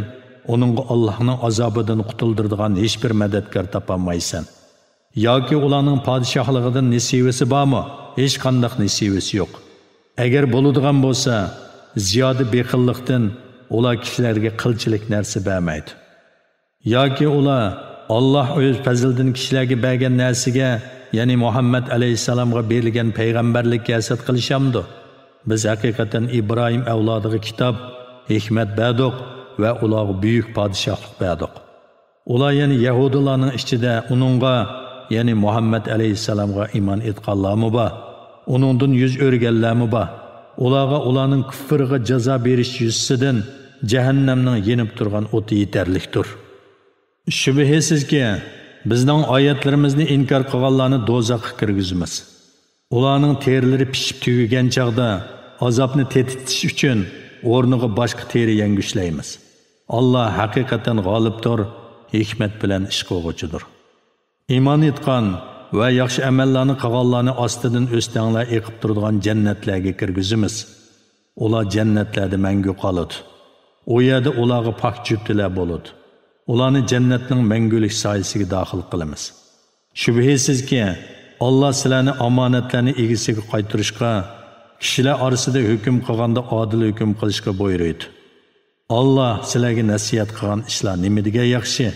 ئۇنىڭغا ئاللاھنىڭ ئازابىدىن قۇتۇلدۇرىدىغان ھېچبىر مەدەتكار تاپالمايسەن. ياكى ئۇلارنىڭ پادىشاھلىقىدىن نېسىۋىسى بارمۇ؟ ھېچقانداق نېسىۋىسى يوق. ئەگەر بولىدىغان بولسا، زىيادە بېخىللىقتىن ئۇلار كىشىلەرگە قىلچىلىك نەرسە بەرمەيدۇ. ياكى ئۇلار ئاللاھ ئۆز پەزلىدىن كىشىلەرگە بەرگەن نەرسىگە، يەنى مۇھەممەد ئەلەيھىسسالامغا بېرىلگەن پەيغەمبەرلىككە ھەسەت قىلىشامدۇ؟ بىز ھەقىقەتەن ئىبراھىم ئەۋلادىغا كىتاب، ھېكمەت بەردۇق ۋە ئۇلارغا بۈيۈك پادىشاھلىق بەردۇق. ئۇلار يەنى يەھۇدىيلارنىڭ ئىچىدە ئۇنىڭغا، يەنى مۇھەممەد ئەلەيھىسسالامغا ئىمان ئېيتقانلارمۇ بار، ئۇنىڭدىن يۈز ئۆرۈگەنلەرمۇ بار. ئۇلارغا ئۇلارنىڭ كۇفرىغا جازا بېرىش يۈزىسىدىن جەھەننەمنىڭ يېنىپ تۇرغان ئوتى يېتەرلىكتۇر. شۈبھىسىزكى، بىزنىڭ ئايەتلىرىمىزنى ئىنكار قىلغانلارنى دوزاخقا كىرگۈزىمىز. ئۇلارنىڭ تېرىلىرى پىشىپ تۈگىگەن چاغدا ئازابنى تېتىتىش ئۈچۈن ئورنىغا باشقا تېرە يەڭگۈشلەيمىز. ئاللاھ ھەقىقەتەن غالىبتۇر، ھېكمەت بىلەن ئىش قىلغۇچىدۇر. ئىمان ئېيتقان ۋە ياخشى ئەمەللەرنى قىلغانلارنى ئاستىدىن ئۆستەڭلەر ئېقىپ تۇرىدىغان جەننەتلەرگە كىرگۈزىمىز. ئۇلار جەننەتلەردە مەڭگۈ قالىدۇ. ئۇ يەردە ئۇلارغا پاك جۈپتىلەر بولىدۇ. ئۇلارنى جەننەتنىڭ مەڭگۈلۈك سايىسىگە داخىل قىلىمىز. شۈبھىسىزكى، ئاللاھ سىلەرنى ئامانەتلەرنى ئىگىسىگە قايتۇرۇشقا، كىشىلەر ئارىسىدا ھۆكۈم قىلغاندا ئادىل ھۆكۈم قىلىشقا بۇيرۇيدۇ. ئاللاھ سىلەرگە نەسىھەت قىلغان ئىشلار نېمىدېگەن ياخشى!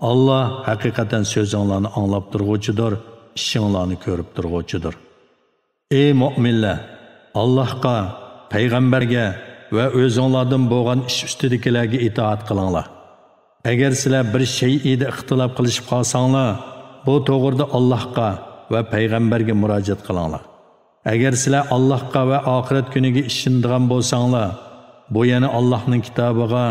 ئاللاھ ھەقىقەتەن سۆزۈڭلارنى ئاڭلاپ تۇرغۇچىدۇر، ئىشىڭلارنى كۆرۈپ تۇرغۇچىدۇر. ئەي مۆمىنلەر! ئاللاھقا، پەيغەمبەرگە ۋە ئۆزۈڭلاردىن بولغان ئىش ئۈستىدىكىلەرگە ئىتائەت قىلىڭلار. ئەگەر سىلەر بىر شەيئىدە ئىختىلاپ قىلىشىپ قالساڭلار، بۇ توغرىدا ئاللاھقا ۋە پەيغەمبەرگە مۇراجىئەت قىلىڭلار. ئەگەر سىلەر ئاللاھقا ۋە ئاخىرەت كۈنىگە ئىشىنىدىغان بولساڭلار، بۇ يەنە ئاللاھنىڭ كىتابىغا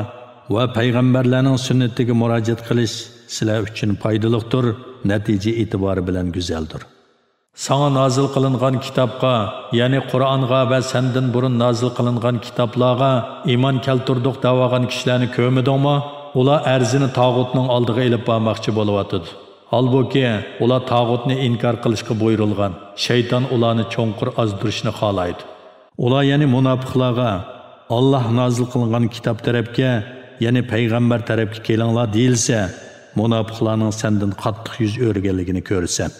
ۋە پەيغەمبەرلەرنىڭ سۈننىتىگە مۇراجىئەت قىلىش سىلەر ئۈچۈن پايدىلىقتۇر، نەتىجە ئېتىبارى بىلەن گۈزەلدۇر. ساڭا نازىل قىلىنغان كىتابقا، يەنى قۇرئانغا ۋە سەندىن بۇرۇن نازىل قىلىنغان كىتابلارغا ئىمان كەلتۈردۇق دەۋالغان كىشىلەرنى كۆرمىدىڭمۇ؟ ئۇلار ئەرزىنى تاغۇتنىڭ ئالدىغا ئېلىپ بارماقچى بولۇۋاتىدۇ. ھالبۇكى، ئۇلار تاغۇتنى ئىنكار قىلىشقا بۇيرۇلغان، شەيتان ئۇلارنى چوڭقۇر ئازدۇرۇشنى خالايدۇ. ئۇلار يەنى مۇناپىقلارغا، ئاللاھ نازىل قىلغان كىتاب تەرەپكە، يەنى پەيغەمبەر تەرەپكە كېلىڭلار دېيىلسە، مۇناپىقلارنىڭ سەندىن قاتتىق يۈز ئۆرۈگەنلىكىنى كۆرىسەن.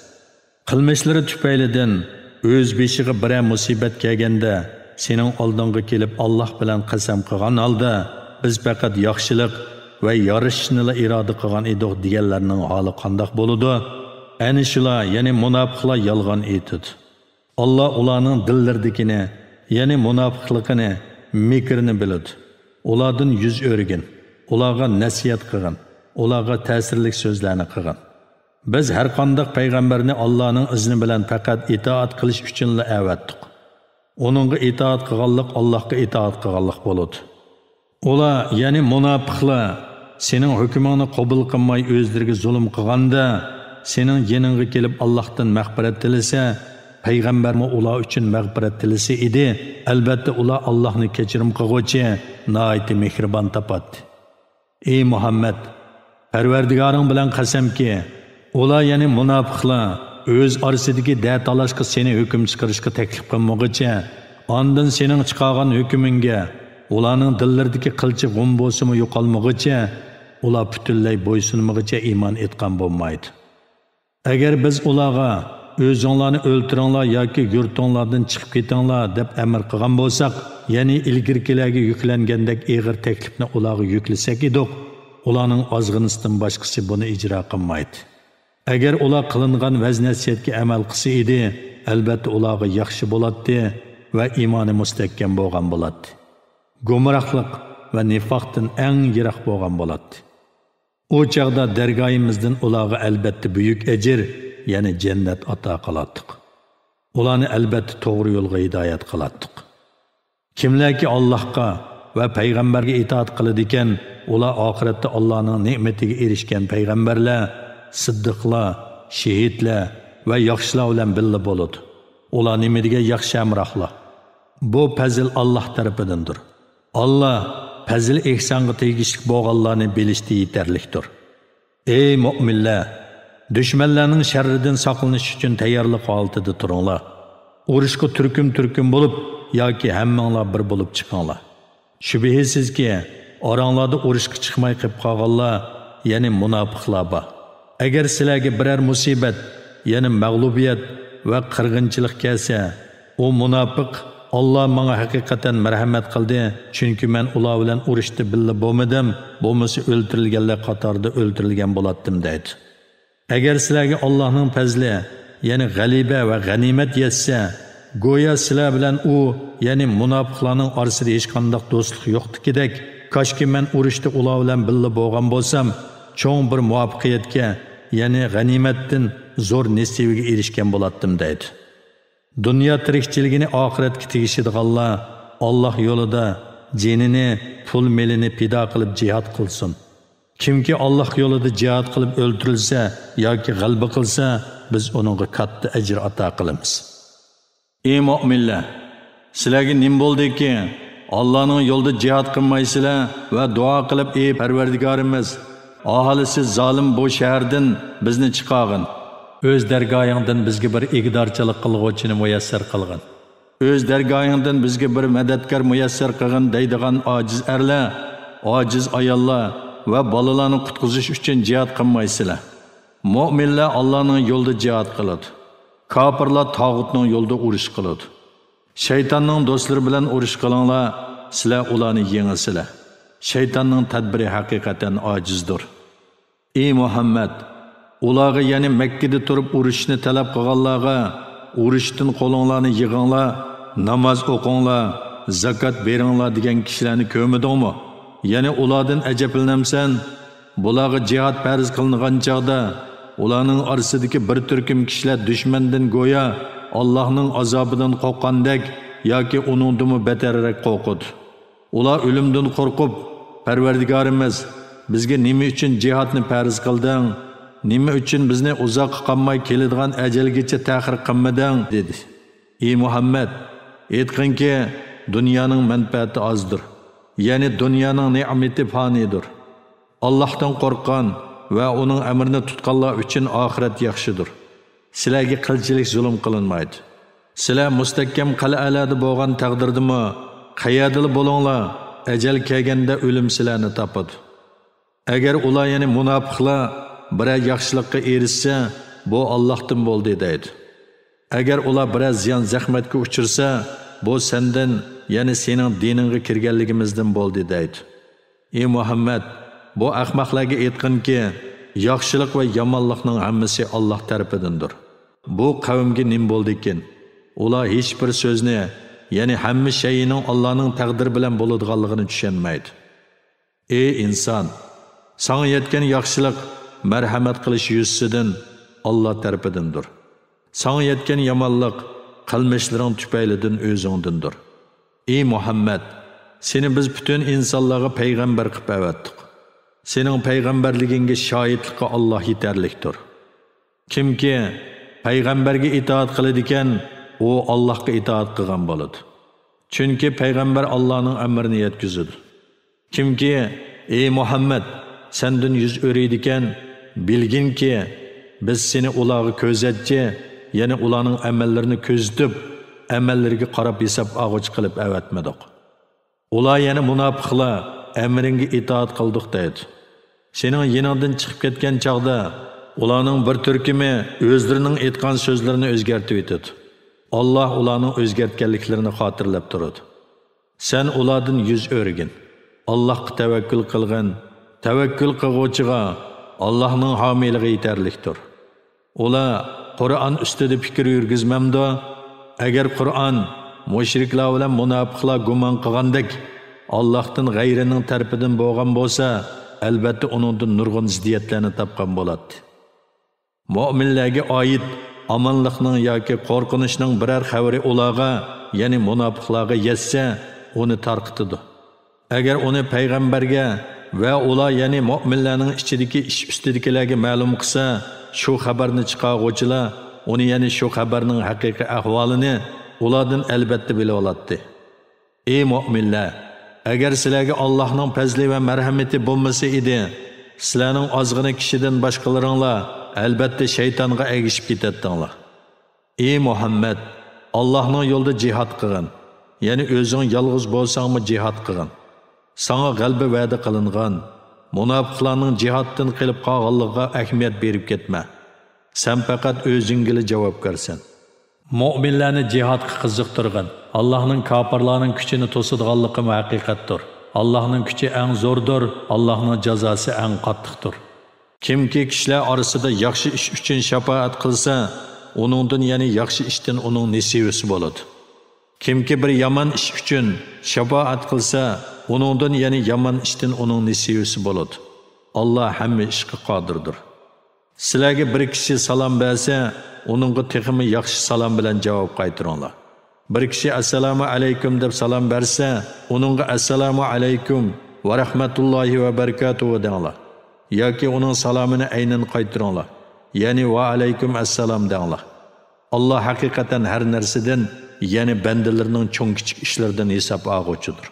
قىلمىشلىرى تۈپەيلىدىن ئۆز بېشىغا بىرەر مۇسىبەت كەلگەندە، سېنىڭ ئالدىڭغا كېلىپ ئاللاھ بىلەن قەسەم قىلغان ھالدا، بىز پەقەت ياخشىلىق ۋە يارىشىشنىلا ئىرادە قىلغان ئىدۇق دېگەنلەرنىڭ ھالى قانداق بولىدۇ؟ ئەنە شۇلار، يەنى مۇناپىقلار يالغان ئېيتىدۇ. ئاللاھ ئۇلارنىڭ دىللىرىدىكىنى، يەنى مۇناپىقلىقىنى، مىكرىنى بىلىدۇ. ئۇلاردىن يۈز ئۆرۈگىن، ئۇلارغا نەسىھەت قىلغىن، ئۇلارغا تەسىرلىك سۆزلەرنى قىلغىن. بىز ھەرقانداق پەيغەمبەرنى ئاللاھنىڭ ئىزنى بىلەن پەقەت ئىتائەت قىلىش ئۈچۈنلا ئەۋەتتۇق. ئۇنىڭغا ئىتائەت قىلغانلىق ئاللاھقا ئىتائەت قىلغانلىق بولىدۇ. ئۇلار، يەنى مۇناپىقلار، سېنىڭ ھۆكمۈڭنى قوبۇل قىلماي ئۆزلىرىگە زۇلۇم قىلغاندا، سېنىڭ يېنىڭغا كېلىپ ئاللاھتىن مەغپىرەت تىلىسە، پەيغەمبەرمۇ ئۇلار ئۈچۈن مەغپىرەت تىلىسە ئىدى، ئەلبەتتە ئۇلار ئاللاھنى كەچۈرۈم قىلغۇچى، ناھايىتى مېھرىبان تاپاتتى. ئى مۇھەممەد! پەرۋەردىگارىڭ بىلەن قەسەمكى، ئۇلار، يەنى مۇناپىقلار، ئۆز ئارىسىدىكى دەتالاشقا سېنى ھۆكۈم چىقىرىشقا تەكلىپ قىلمىغۇچە، ئاندىن سېنىڭ چىقارغان ھۆكمۈڭگە ئۇلارنىڭ دىللىرىدىكى قىلچە غۇم بولسىمۇ يوقالمىغۇچە، ئۇلار پۈتۈنلەي بويسۇنمىغۇچە ئىمان ئېيتقان بولمايدۇ. ئەگەر بىز ئۇلارغا، ئۆزۈڭلارنى ئۆلتۈرۈڭلار ياكى يۇرتۇڭلاردىن چىقىپ كېتىڭلار دەپ ئەمىر قىلغان بولساق، يەنى ئىلگىرىكىلەرگە يۈكلەنگەندەك ئېغىر تەكلىپنى ئۇلارغا يۈكلىسەك ئىدۇق، ئۇلارنىڭ ئازغىنىسىدىن باشقىسى بۇنى ئىجرا قىلمايتتى. ئەگەر ئۇلار قىلىنغان ۋەز-نەسىھەتكە ئەمەل قىلسا ئىدى، ئەلبەتتە ئۇلارغا ياخشى بولاتتى ۋە ئىمانى مۇستەھكەم بولغان بولاتتى. گۇمراھلىق ۋە نىفاقتىن ئەڭ يىراق بولغان بولاتتى. ئۇ چاغدا دەرگاھىمىزدىن ئۇلارغا ئەلبەتتە بۈيۈك ئەجىر، يەنى جەننەت ئاتا قىلاتتۇق. ئۇلارنى ئەلبەتتە توغرا يولغا ھىدايەت قىلاتتۇق. كىملەركى ئاللاھقا ۋە پەيغەمبەرگە ئىتائەت قىلىدىكەن، ئۇلار ئاخىرەتتە ئاللاھنىڭ نېمىتىگە ئېرىشكەن پەيغەمبەرلەر، سىددىقلار، شېھىتلەر ۋە ياخشىلار بىلەن بىللە بولىدۇ. ئۇلار نېمە دېگەن ياخشى ھەمراھلار! بۇ پەزىل ئاللاھ تەرىپىدىندۇر. ئاللاھ پەزىل-ئېھسانغا تېگىشلىك بولغانلارنى بىلىشتە يېتەرلىكتۇر. ئەي مۆمىنلەر! دۈشمەنلەرنىڭ شەررىدىن ساقلىنىش ئۈچۈن تەييارلىق ھالىتىدە تۇرۇڭلار. ئۇرۇشقا تۈركۈم-تۈركۈم بولۇپ ياكى ھەممىڭلار بىر بولۇپ چىقىڭلار. شۈبھىسىزكى، ئاراڭلاردا ئۇرۇشقا چىقماي قېلىپ قالغانلار، يەنى مۇناپىقلار بار. ئەگەر سىلەرگە بىرەر مۇسىبەت، يەنى مەغلۇبىيەت ۋە قىرغىنچىلىق كەلسە، ئۇ مۇناپىق، «ئاللا ماڭا ھەقىقەتەن مەرھەمەت قىلدى، چۈنكى مەن ئۇلار بىلەن ئۇرۇشتا بىللە بولمىدىم، بولمىسا ئۆلتۈرۈلگەنلەر قاتارىدا ئۆلتۈرۈلگەن بولاتتىم» دەيدۇ. ئەگەر سىلەرگە ئاللانىڭ پەزلى، يەنى غەلىبە ۋە غەنىيمەت يەتسە، گويا سىلەر بىلەن ئۇ، يەنى مۇناپىقلارنىڭ ئارىسىدا ھېچقانداق دوستلۇق يوقتىكىدەك، كاشكى مەن ئۇرۇشتا ئۇلار بىلەن بىللە بولغان بولسام، چوڭ بىر مۇۋەپپەقىيەتكە، يەنى غەنىيمەتتىن زور نېسىۋىگە ئېرىشكەن بولاتتىم دەيدۇ. دۇنيا تىرىكچىلىكىنى ئاخىرەتكە تېگىشىدىغانلار ئاللا يولىدا جېنىنى، پۇل-مېلىنى پىدا قىلىپ جىھاد قىلسۇن. كىمكى ئاللا يولىدا جىھاد قىلىپ ئۆلتۈرۈلسە ياكى غەلىبە قىلسا، بىز ئۇنىڭغا كاتتا ئەجىر ئاتا قىلىمىز. ئى مۆمىنلەر! سىلەرگە نېمە بولدىكى، ئاللانىڭ يولىدا جىھاد قىلمايسىلەر ۋە دۇئا قىلىپ، ئى پەرۋەردىگارىمىز، ئاھالىسى زالىم بۇ شەھەردىن بىزنى چىقارغىن. ئۆز دەرگاھىڭدىن بىزگە بىر ئىگىدارچىلىق قىلغۇچىنى مۇيەسسەر قىلغىن. ئۆز دەرگاھىڭدىن بىزگە بىر مەدەتكار مۇيەسسەر قىلغىن دەيدىغان ئاجىز ئەرلەر، ئاجىز ئاياللار ۋە بالىلارنى قۇتقۇزۇش ئۈچۈن جىھاد قىلمايسىلەر. مۆمىنلەر ئاللانىڭ يولىدا جىھاد قىلىدۇ. كاپىرلار تاغۇتنىڭ يولىدا ئۇرۇش قىلىدۇ. شەيتاننىڭ دوستلىرى بىلەن ئۇرۇش قىلىڭلار، سىلەر ئۇلارنى يېڭىسىلەر. شەيتاننىڭ تەدبىرى ھەقىقەتەن ئاجىزدۇر. ئى مۇھەممەد! ئۇلارغا، يەنى مەككىدە تۇرۇپ ئۇرۇشۇشنى تەلەپ قىلغانلارغا، ئۇرۇشتىن قولۇڭلارنى يىغىڭلار، ناماز ئوقۇڭلار، زاكات بېرىڭلار دېگەن كىشىلەرنى كۆرمىدىڭمۇ؟ يەنى ئۇلاردىن ئەجەبلىنەمسەن؟ بۇلارغا جىھاد پەرز قىلىنغان چاغدا، ئۇلارنىڭ ئارىسىدىكى بىر تۈركۈم كىشىلەر دۈشمەندىن گويا ئاللاھنىڭ ئازابىدىن قورققاندەك ياكى ئۇنىڭدىنمۇ بەتەررەك قورقىدۇ. ئۇلار ئۆلۈمدىن قورقۇپ، «پەرۋەردىگارىمىز، بىزگە نېمە ئۈچۈن جىھادنى پەرز قىلدىڭ؟ نېمە ئۈچۈن بىزنى ئۇزاققا قالماي كېلىدىغان ئەجەلگىچە تەخىر قىلمىدىڭ؟» دېدى. ئى مۇھەممەد، ئېيتقىنكى، دۇنيانىڭ مەنپەئەتى ئازدۇر، يەنى دۇنيانىڭ نېمىتى پانىيدۇر. ئاللاھتىن قورققان ۋە ئۇنىڭ ئەمرىنى تۇتقانلار ئۈچۈن ئاخىرەت ياخشىدۇر. سىلەرگە قىلچىلىك زۇلۇم قىلىنمايدۇ. سىلەر مۇستەھكەم قەلئەلەردە بولغان تەقدىردىمۇ، قەيەردىلا بولۇڭلار، ئەجەل كەلگەندە ئۆلۈم سىلەرنى تاپىدۇ. ئەگەر ئۇلار، يەنى مۇناپىقلار، بىرەر ياخشىلىققا ئېرىشسە، بۇ ئاللاھتىن بولدى دەيدۇ. ئەگەر ئۇلار بىرەر زىيان-زەخمەتكە ئۇچرىسا، بۇ سەندىن، يەنى سېنىڭ دىنىڭغا كىرگەنلىكىمىزدىن بولدى دەيدۇ. ئى مۇھەممەد، بۇ ئەخمەقلەرگە ئېيتقىنكى، ياخشىلىق ۋە يامانلىقنىڭ ھەممىسى ئاللاھ تەرىپىدىندۇر. بۇ قەۋمگە نېمە بولدىكىن؟ ئۇلار ھېچبىر سۆزنى، يەنى ھەممە شەيئىنىڭ ئاللانىڭ تەقدىرى بىلەن بولىدىغانلىقىنى چۈشەنمەيدۇ. ئى ئىنسان! ساڭا يەتكەن ياخشىلىق مەرھەمەت قىلىش يۈزىسىدىن ئاللاھ تەرىپىدىندۇر. ساڭا يەتكەن يامانلىق قىلمىشلىرىڭ تۈپەيلىدىن ئۆزۈڭدىندۇر. ئى مۇھەممەد! سېنى بىز پۈتۈن ئىنسانلارغا پەيغەمبەر قىلىپ ئەۋەتتۇق. سېنىڭ پەيغەمبەرلىكىڭگە شاھىتلىققا ئاللاھ يېتەرلىكتۇر. كىمكى پەيغەمبەرگە ئىتائەت قىلىدىكەن، ئۇ ئاللاھقا ئىتائەت قىلغان بولىدۇ. چۈنكى پەيغەمبەر ئاللانىڭ ئەمرىنى يەتكۈزىدۇ. كىمكى، ئى مۇھەممەد، سەندىن يۈز ئۆرۈيدىكەن، بىلگىنكى، بىز سېنى ئۇلارغا كۆزەتچى، يەنى ئۇلارنىڭ ئەمەللىرىنى كۆزىتىپ، ئەمەللىرىگە قاراپ ھېساب ئالغۇچى قىلىپ ئەۋەتمىدۇق. ئۇلار، يەنى مۇناپىقلار، ئەمرىڭگە ئىتائەت قىلدۇق دەيدۇ. سېنىڭ يېنىڭدىن چىقىپ كەتكەن چاغدا، ئۇلارنىڭ بىر تۈركۈمى ئۆزلىرىنىڭ ئېيتقان سۆزلىرىنى ئۆزگەرتىۋېتىدۇ. ئاللاھ ئۇلارنىڭ ئۆزگەرتكەنلىكلىرىنى خاتىرىلەپ تۇرىدۇ. سەن ئۇلاردىن يۈز ئۆرۈگىن. ئاللاھقا تەۋەككۈل قىلغىن. تەۋەككۈل قىلغۇچىغا ئاللاھنىڭ ھامىيلىقى يېتەرلىكتۇر. ئۇلار قۇرئان ئۈستىدە پىكىر يۈرگۈزمەمدۇ؟ ئەگەر قۇرئان مۇشرىكلار بىلەن مۇناپىقلار گۇمان قىلغاندەك ئاللاھتىن غەيرىنىڭ تەرىپىدىن بولغان بولسا، ئەلبەتتە ئۇنىڭدىن نۇرغۇن زىددىيەتلەرنى تاپقان بولاتتى. مۆمىنلەرگە ئائىت ئامانلىقنىڭ ياكى قورقۇنچنىڭ بىرەر خەۋىرى ئۇلارغا، يەنى مۇناپىقلارغا يەتسە، ئۇنى تارقىتىدۇ. ئەگەر ئۇنى پەيغەمبەرگە ۋە ئۇلار، يەنى مۆمىنلەرنىڭ ئىچىدىكى ئىش ئۈستىدىكىلەرگە مەلۇم قىلسا، شۇ خەۋەرنى چىقارغۇچىلار ئۇنى، يەنى شۇ خەۋەرنىڭ ھەقىقىي ئەھۋالىنى ئۇلاردىن ئەلۋەتتە بىلىۋالاتتى. ئى مۆمىنلەر! ئەگەر سىلەرگە ئاللاھنىڭ پەزلى ۋە مەرھەمىتى بولمىسا ئىدى، سىلەرنىڭ ئازغىنە كىشىدىن باشقىلىرىڭلار ئەلبەتتە شەيتانغا ئەگىشىپ كېتەتتىڭلار. ئى مۇھەممەد، ئاللاھنىڭ يولىدا جىھاد قىلغىن، يەنى ئۆزۈڭ يالغۇز بولساڭمۇ جىھاد قىلغىن. ساڭا غەلىبە ۋەدە قىلىنغان، مۇناپىقلارنىڭ جىھادتىن قېلىپ قالغانلىقىغا ئەھمىيەت بېرىپ كەتمە. سەن پەقەت ئۆزۈڭگىلا جاۋابكارسەن. مۆمىنلەرنى جىھادقا قىزىقتۇرغىن. ئاللاھنىڭ كاپىرلارنىڭ كۈچىنى توسىدىغانلىقىمۇ ھەقىقەتتۇر. ئاللاھنىڭ كۈچى ئەڭ زوردۇر، ئاللاھنىڭ جازاسى ئەڭ قاتتىقتۇر. كىمكى كىشىلەر ئارىسىدا ياخشى ئىش ئۈچۈن شاپائەت قىلسا، ئۇنىڭدىن، يەنى ياخشى ئىشتىن ئۇنىڭ نېسىۋىسى بولىدۇ. كىمكى بىر يامان ئىش ئۈچۈن شاپائەت قىلسا، ئۇنىڭدىن، يەنى يامان ئىشتىن ئۇنىڭ نېسىۋىسى بولىدۇ. ئاللا ھەممە ئىشقا قادىردۇر. سىلەرگە بىر كىشى سالام بەرسە، ئۇنىڭغا تېخىمۇ ياخشى سالام بىلەن جاۋاب قايتۇرۇڭلار. بىر كىشى «ئەسسالامۇ ئەلەيكۇم» دەپ سالام بەرسە، ئۇنىڭغا «ئەسسالامۇ ئەلەيكۇم ۋە رەھمەتۇللاھى ۋە بەرىكاتۇھۇ» دەڭلار. ياكى ئۇنىڭ سالامىنى ئەينەن قايتۇرۇڭلار. يەنى «ۋە ئەلەيكۇم ئەسسالام» دەڭلار. ئاللا ھەقىقەتەن ھەر نەرسىدىن، يەنى بەندىلىرىنىڭ چوڭ-كىچىك ئىشلىرىدىن ھېساب ئالغۇچىدۇر.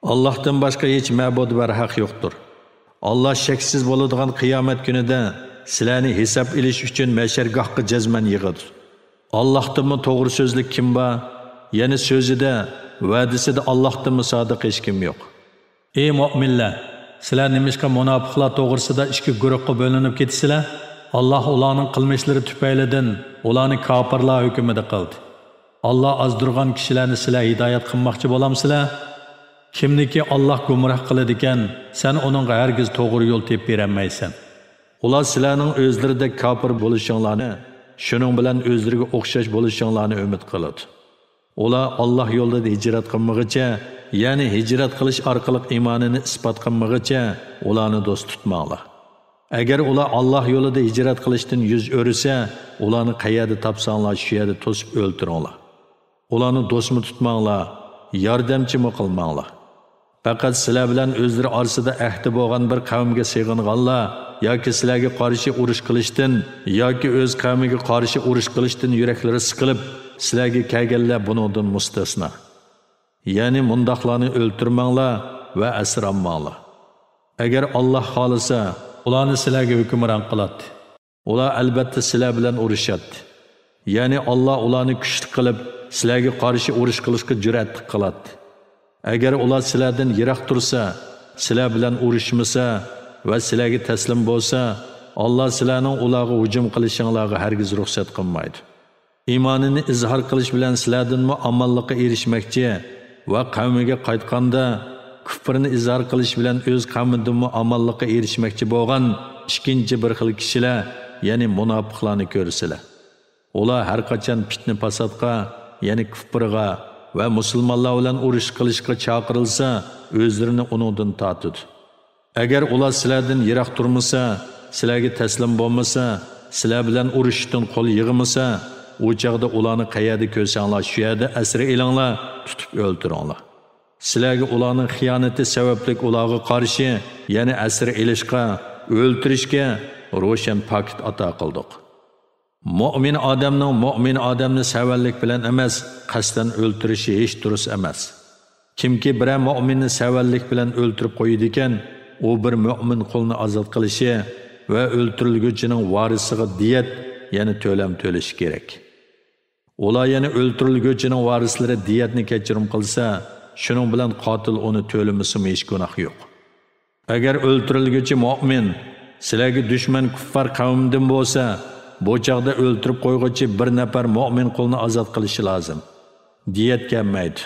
ئاللاھتىن باشقا ھېچ مەبۇد بەرھەق يوقتۇر. ئاللا شەكسىز بولىدىغان قىيامەت كۈنىدە سىلەرنى ھېساب ئېلىش ئۈچۈن مەھشەرگاھقا جەزمەن يىغىدۇ. ئاللاھتىنمۇ توغرا سۆزلۈك كىم بار؟ يەنى سۆزىدە، ۋەدىسىدە ئاللاھتىنمۇ سادىق ھېچكىم يوق. ئى مۆمىنلەر! سىلەر نېمىشقا مۇناپىقلار توغرىسىدا ئىككى گۇرۇھقا بۆلۈنۈپ كېتىسىلەر؟ ئاللا ئۇلارنىڭ قىلمىشلىرى تۈپەيلىدىن ئۇلارنى كاپىرلار ھۆكمىدە قىلدى. ئاللا ئازدۇرغان كىشىلەرنى سىلەر ھىدايەت قىلماقچى بولامسىلەر؟ كىمنىكى ئاللا گۇمراھ قىلىدىكەن، سەن ئۇنىڭغا ھەرگىز توغرا يول تېپىپ بېرەلمەيسەن. ئۇلار سىلەرنىڭ ئۆزلىرىدەك كاپىر بولۇشۇڭلارنى، شۇنىڭ بىلەن ئۆزلىرىگە ئوخشاش بولۇشۇڭلارنى ئۈمىد قىلىدۇ. ئۇلار ئاللا يولىدا ھىجرەت قىلمىغىچە، يەنى ھىجرەت قىلىش ئارقىلىق ئىمانىنى ئىسپات قىلمىغىچە، ئۇلارنى دوست تۇتماڭلار. ئەگەر ئۇلار ئاللا يولىدا ھىجرەت قىلىشتىن يۈز ئۆرۈسە، ئۇلارنى قەيەردە تاپساڭلار، شۇ يەردە توسۇپ ئۆلتۈرۈڭلار. ئۇلارنى دوستمۇ تۇتماڭلار، ياردەمچىمۇ قىلماڭلار. پەقەت سىلەر بىلەن ئۆزلىرى ئارىسىدا ئەھدى بولغان بىر قەۋمگە سېغىنغانلار ياكى سىلەرگە قارشى ئۇرۇش قىلىشتىن ياكى ئۆز قەۋمىگە قارشى ئۇرۇش قىلىشتىن يۈرەكلىرى سىقىلىپ، سىلەرگە كەلگەنلەر بۇنىڭدىن مۇستەسنا. يەنى مۇنداقلارنى ئۆلتۈرمەڭلار ۋە ئەسىر ئالماڭلار. ئەگەر ئاللا خالىسا، ئۇلارنى سىلەرگە ھۆكۈمران قىلاتتى. ئۇلار ئەلبەتتە سىلەر بىلەن ئۇرۇشاتتى. يەنى ئاللا ئۇلارنى كۈچلۈك قىلىپ، سىلەرگە قارشى ئۇرۇش قىلىشقا جۈرئەتلىك قىلاتتى. ئەگەر ئۇلار سىلەردىن يىراق تۇرسا، سىلەر بىلەن ئۇرۇشمىسا ۋە سىلەرگە تەسلىم بولسا، ئاللا سىلەرنىڭ ئۇلارغا ھۇجۇم قىلىشىڭلارغا ھەرگىز رۇخسەت قىلمايدۇ. ئىمانىنى ئىزھار قىلىش بىلەن سىلەردىنمۇ ئامانلىققا ئېرىشمەكچى ۋە قەۋمىگە قايتقاندا، كۇفرىنى ئىزھار قىلىش بىلەن ئۆز قەۋمىدىنمۇ ئامانلىققا ئېرىشمەكچى بولغان ئىككىنچى بىر خىل كىشىلەر، يەنى مۇناپىقلارنى كۆرىسىلەر. ئۇلار ھەر قاچان پىتنە-پاساتقا، يەنى كۇفرغا ۋە مۇسۇلمانلار بىلەن ئۇرۇش قىلىشقا چاقىرىلسا، ئۆزلىرىنى ئۇنىڭدىن تارتىدۇ. ئەگەر ئۇلار سىلەردىن يىراق تۇرمىسا، سىلەرگە تەسلىم بولمىسا، سىلەر بىلەن ئۇرۇشۇشتىن قول يىغمىسا، ئۇ چاغدا ئۇلارنى قەيەردە كۆرسەڭلار، شۇ يەردە ئەسىر ئېلىڭلار، تۇتۇپ ئۆلتۈرۈڭلار. سىلەرگە ئۇلارنىڭ خىيانىتى سەۋەبلىك ئۇلارغا قارشى، يەنى ئەسىر ئېلىشقا، ئۆلتۈرۈشكە روشەن پاكىت ئاتا قىلدۇق. مۆمىن ئادەمنىڭ مۆمىن ئادەمنى سەۋەنلىك بىلەن ئەمەس، قەستەن ئۆلتۈرۈشى ھېچ دۇرۇس ئەمەس. كىمكى بىرەر مۆمىننى سەۋەنلىك بىلەن ئۆلتۈرۈپ قويىدىكەن، ئۇ بىر مۆمىن قۇلنى ئازاد قىلىشى ۋە ئۆلتۈرۈلگۈچىنىڭ ۋارىسىغا دىيەت، يەنى تۆلەم تۆلىشى كېرەك. ئۇلار، يەنى ئۆلتۈرۈلگۈچىنىڭ ۋارىسلىرى دىيەتنى كەچۈرۈم قىلسا، شۇنىڭ بىلەن قاتىل ئۇنى تۆلىمىسىمۇ ھېچ گۇناھ يوق. ئەگەر ئۆلتۈرۈلگۈچى مۆمىن، سىلەرگە دۈشمەن كۇففار قەۋمدىن بولسا، بۇ چاغدا ئۆلتۈرۈپ قويغۇچى بىر نەپەر مۆمىن قۇلنى ئازاد قىلىشى لازىم. دىيەت كەلمەيدۇ.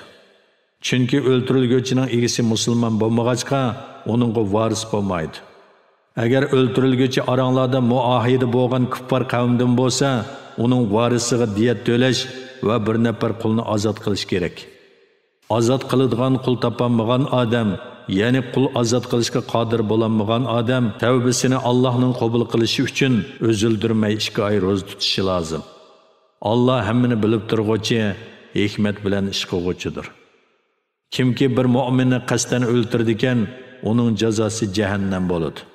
چۈنكى ئۆلتۈرۈلگۈچىنىڭ ئىگىسى مۇسۇلمان بولمىغاچقا، ئۇنىڭغا ۋارىس بولمايدۇ. ئەگەر ئۆلتۈرۈلگۈچى ئاراڭلاردا مۇئاھىدە بولغان كۇففار قەۋمدىن بولسا، ئۇنىڭ ۋارىسىغا دىيەت تۆلەش ۋە بىر نەپەر قۇلنى ئازاد قىلىش كېرەك. ئازاد قىلىدىغان قۇل تاپالمىغان ئادەم، يەنى قۇل ئازاد قىلىشقا قادىر بولالمىغان ئادەم تەۋبىسىنى ئاللاھنىڭ قوبۇل قىلىشى ئۈچۈن ئۈزۈلدۈرمەي ئىككى ئاي روزا تۇتۇشى لازىم. ئاللا ھەممىنى بىلىپ تۇرغۇچى، ھېكمەت بىلەن ئىش قىلغۇچىدۇر. كىمكى بىر مۆمىننى قەستەن ئۆلتۈرىدىكەن، ئۇنىڭ جازاسى جەھەننەم بولىدۇ.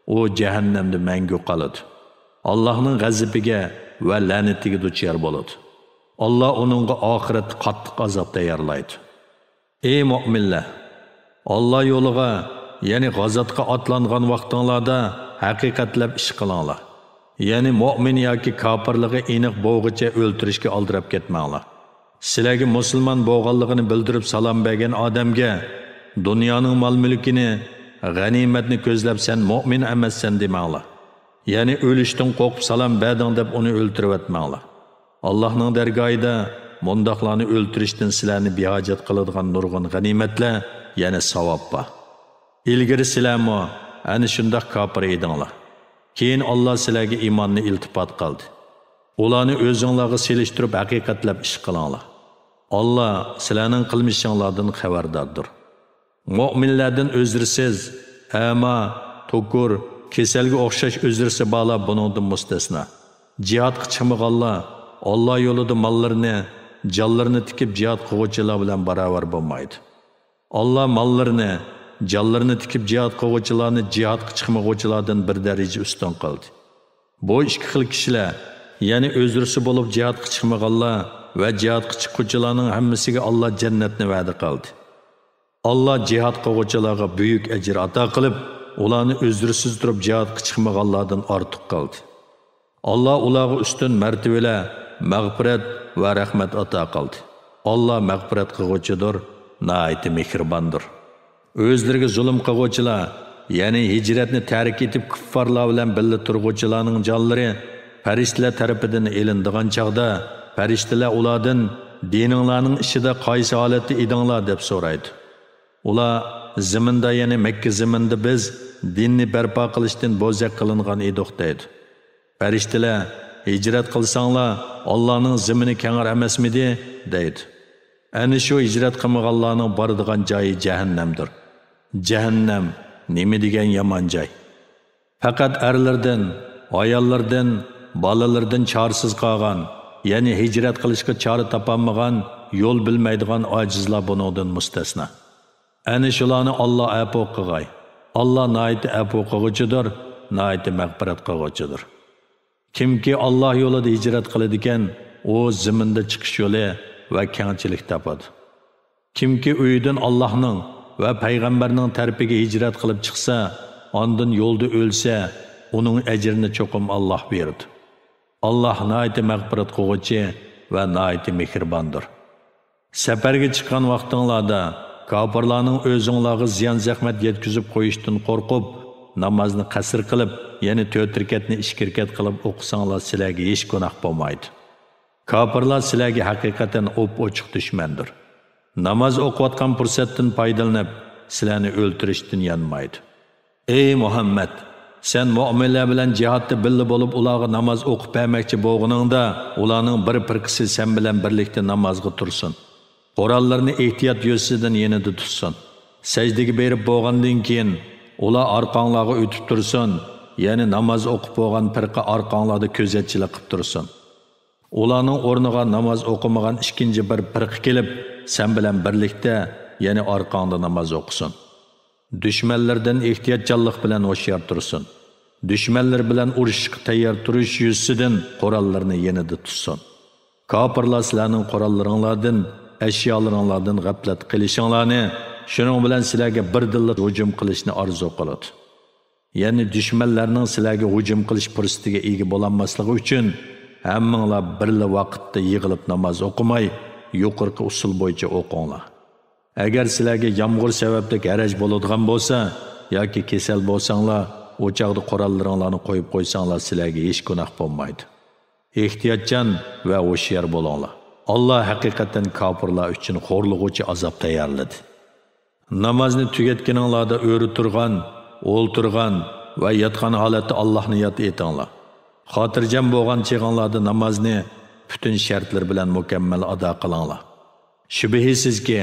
ئۇ جەھەننەمدە مەڭگۈ قالىدۇ. ئاللاھنىڭ غەزىپىگە ۋە لەنىتىگە دۇچار بولىدۇ. ئاللا ئۇنىڭغا ئاخىرەتتە قاتتىق ئازاب تەييارلايدۇ. ئەي مۆمىنلەر! ئاللا يولىغا، يەنى غازاتقا ئاتلانغان ۋاقتىڭلاردا ھەقىقەتلەپ ئىش قىلىڭلار. يەنى مۆمىن ياكى كاپىرلىقى ئېنىق بولغۇچە ئۆلتۈرۈشكە ئالدىراپ كەتمەڭلار. سىلەرگە مۇسۇلمان بولغانلىقىنى بىلدۈرۈپ سالام بەرگەن ئادەمگە، دۇنيانىڭ مال-مۈلكىنى، غەنىيمەتنى كۆزلەپ سەن مۆمىن ئەمەسسەن دېمەڭلار. يەنى ئۆلۈشتىن قورقۇپ سالام بەردىڭ دەپ ئۇنى ئۆلتۈرۈۋەتمەڭلار. ئاللاھنىڭ دەرگاھىدا مۇنداقلارنى ئۆلتۈرۈشتىن سىلەرنى بىھاجەت قىلىدىغان نۇرغۇن غەنىيمەتلەر، يەنى ساۋاب بار. ئىلگىرى سىلەرمۇ ئەنە شۇنداق كاپىر ئىدىڭلار. كېيىن ئاللا سىلەرگە ئىماننى ئىلتىپات قىلدى. ئۇلارنى ئۆزۈڭلارغا سېلىشتۇرۇپ ھەقىقەتلەپ ئىش قىلىڭلار. ئاللا سىلەرنىڭ قىلمىشىڭلاردىن خەۋەرداردۇر. مۆمىنلەردىن ئۆزرىسىز، ئەما، توكۇر، كېسەلگە ئوخشاش ئۆزرىسى بارلار بۇنىڭدىن مۇستەسنا. جىھادقا چىقمىغانلار، ئاللا يولىدا ماللىرىنى، جانلىرىنى تىكىپ جىھاد قىلغۇچىلار بىلەن باراۋەر بولمايدۇ. ئاللا ماللىرىنى، جانلىرىنى تىكىپ جىھاد قىلغۇچىلارنى جىھادقا چىقمىغۇچىلاردىن بىر دەرىجە ئۈستۈن قىلدى. بۇ ئىككى خىل كىشىلەر، يەنى ئۆزرىسى بولۇپ جىھادقا چىقمىغانلار ۋە جىھادقا چىققۇچىلارنىڭ ھەممىسىگە ئاللا جەننەتنى ۋەدە قىلدى. ئاللا جىھاد قىلغۇچىلارغا بۈيۈك ئەجىر ئاتا قىلىپ، ئۇلارنى ئۆزرىسىز تۇرۇپ جىھادقا چىقمىغانلاردىن ئارتۇق قىلدى. ئاللا ئۇلارغا ئۈستۈن مەرتىۋىلەر، مەغپىرەت ۋە رەھمەت ئاتا قىلدى. ئاللا مەغپىرەت قىلغۇچىدۇر، ناھايىتى مېھرىباندۇر. ئۆزلىرىگە زۇلۇم قىلغۇچىلار، يەنى ھىجرەتنى تەرك ئېتىپ كۇففارلار بىلەن بىللە تۇرغۇچىلارنىڭ جانلىرى پەرىشتىلەر تەرىپىدىن ئېلىنىدىغان چاغدا، پەرىشتىلەر ئۇلاردىن، دىنىڭلارنىڭ ئىچىدە قايسى ھالەتتە ئىدىڭلار؟ دەپ سورايدۇ. ئۇلار، زېمىندا، يەنى مەككە زېمىنىدا بىز دىننى بەرپا قىلىشتىن بوزەك قىلىنغان ئىدۇق، دەيدۇ. پەرىشتىلەر، ھىجرەت قىلساڭلار، ئاللانىڭ زېمىنى كەڭرى ئەمەسمىدى؟ دەيدۇ. ئەنە شۇ ھىجرەت قىلمىغانلارنىڭ بارىدىغان جايى جەھەننەمدۇر. جەھەننەم نېمە دېگەن يامان جاي! پەقەت ئەرلىرىدىن، ئاياللىرىدىن، بالىلىرىدىن چارىسىز قالغان، يەنى ھىجرەت قىلىشقا چارە تاپالمىغان، يول بىلمەيدىغان ئاجىزلار بۇنىڭدىن مۇستەسنا. ئەنە شۇلارنى ئاللا ئەپۇ قىلغاي. ئاللا ناھايىتى ئەپۇ قىلغۇچىدۇر، ناھايىتى مەغپىرەت قىلغۇچىدۇر. كىمكى ئاللا يولىدا ھىجرەت قىلىدىكەن، ئۇ زېمىندا چىقىش يولى ۋە كەڭچىلىك تاپىدۇ. كىمكى ئۆيىدىن ئاللاھنىڭ ۋە پەيغەمبەرنىڭ تەرىپىگە ھىجرەت قىلىپ چىقسا، ئاندىن يولدا ئۆلسە، ئۇنىڭ ئەجرىنى چوقۇم ئاللا بېرىدۇ. ئاللا ناھايىتى مەغپىرەت قىلغۇچى ۋە ناھايىتى مېھرىباندۇر. سەپەرگە چىققان ۋاقتىڭلاردا، كاپىرلارنىڭ ئۆزۈڭلارغا زىيان-زەخمەت يەتكۈزۈپ قويۇشتىن قورقۇپ، نامازنى قەسىر قىلىپ، يەنى تۆت رەكەتنى ئىككى رەكەت قىلىپ ئوقۇساڭلار، سىلەرگە ھېچ گۇناھ بولمايدۇ. كاپىرلار سىلەرگە ھەقىقەتەن ئوپئوچۇق دۈشمەندۇر. ناماز ئوقۇۋاتقان پۇرسەتتىن پايدىلىنىپ، سىلەرنى ئۆلتۈرۈشتىن يانمايدۇ. ئەي مۇھەممەد! سەن مۆمىنلەر بىلەن جىھادتا بىللە بولۇپ ئۇلارغا ناماز ئوقۇپ بەرمەكچى بولغىنىڭدا، ئۇلارنىڭ بىر پىرقىسى سەن بىلەن بىرلىكتە نامازغا تۇرسۇن. قوراللىرىنى ئېھتىيات يۈزىسىدىن يېنىدا تۇتسۇن. سەجدىگە بېرىپ بولغاندىن كېيىن، ئۇلار ئارقاڭلارغا ئۆتۈپ تۇرسۇن، يەنى ناماز ئوقۇپ بولغان پىرقە ئارقاڭلاردا كۆزەتچىلىك قىپ تۇرسۇن. ئۇلارنىڭ ئورنىغا ناماز ئوقۇمىغان ئىككىنچى بىر پىرقە كېلىپ، سەن بىلەن بىرلىكتە، يەنى ئارقاڭدا ناماز ئوقۇسۇن. دۈشمەنلىرىدىن ئېھتىياتچانلىق بىلەن ھوشيار تۇرسۇن. دۈشمەنلىرى بىلەن ئۇرۇشۇشقا تەييار تۇرۇش يۈزىسىدىن قوراللىرىنى يېنىدا تۇتسۇن. كاپىرلار سىلەرنىڭ قوراللىرىڭلاردىن، ئەشيالىرىڭلاردىن غەپلەت قىلىشىڭلارنى، شۇنىڭ بىلەن سىلەرگە بىردىنلا ھۇجۇم قىلىشنى ئارزۇ قىلىدۇ. يەنى دۈشمەنلەرنىڭ سىلەرگە ھۇجۇم قىلىش پۇرسىتىگە ئىگە بولالماسلىقى ئۈچۈن، ھەممىڭلار بىرلا ۋاقىتتا يىغىلىپ ناماز ئوقۇماي، يۇقىرىقى ئۇسۇل بويىچە ئوقۇڭلار. ئەگەر سىلەرگە يامغۇر سەۋەبلىك ھەرەج بولىدىغان بولسا ياكى كېسەل بولساڭلار، ئۇ چاغدا قوراللىرىڭلارنى قويۇپ قويساڭلار، سىلەرگە ھېچ گۇناھ بولمايدۇ. ئېھتىياتچان ۋە ھوشيار بولۇڭلار. ئاللا ھەقىقەتەن كاپىرلار ئۈچۈن خورلىغۇچى ئازاب تەييارلىدى. نامازنى تۈگەتكىنىڭلاردا ئۆرە تۇرغان، ئولتۇرغان ۋە ياتقان ھالەتتە ئاللاھنى ياد ئېتىڭلار. خاتىرجەم بولغان چېغىڭلاردا نامازنى پۈتۈن شەرتلىرى بىلەن مۇكەممەل ئادا قىلىڭلار. شۈبھىسىزكى،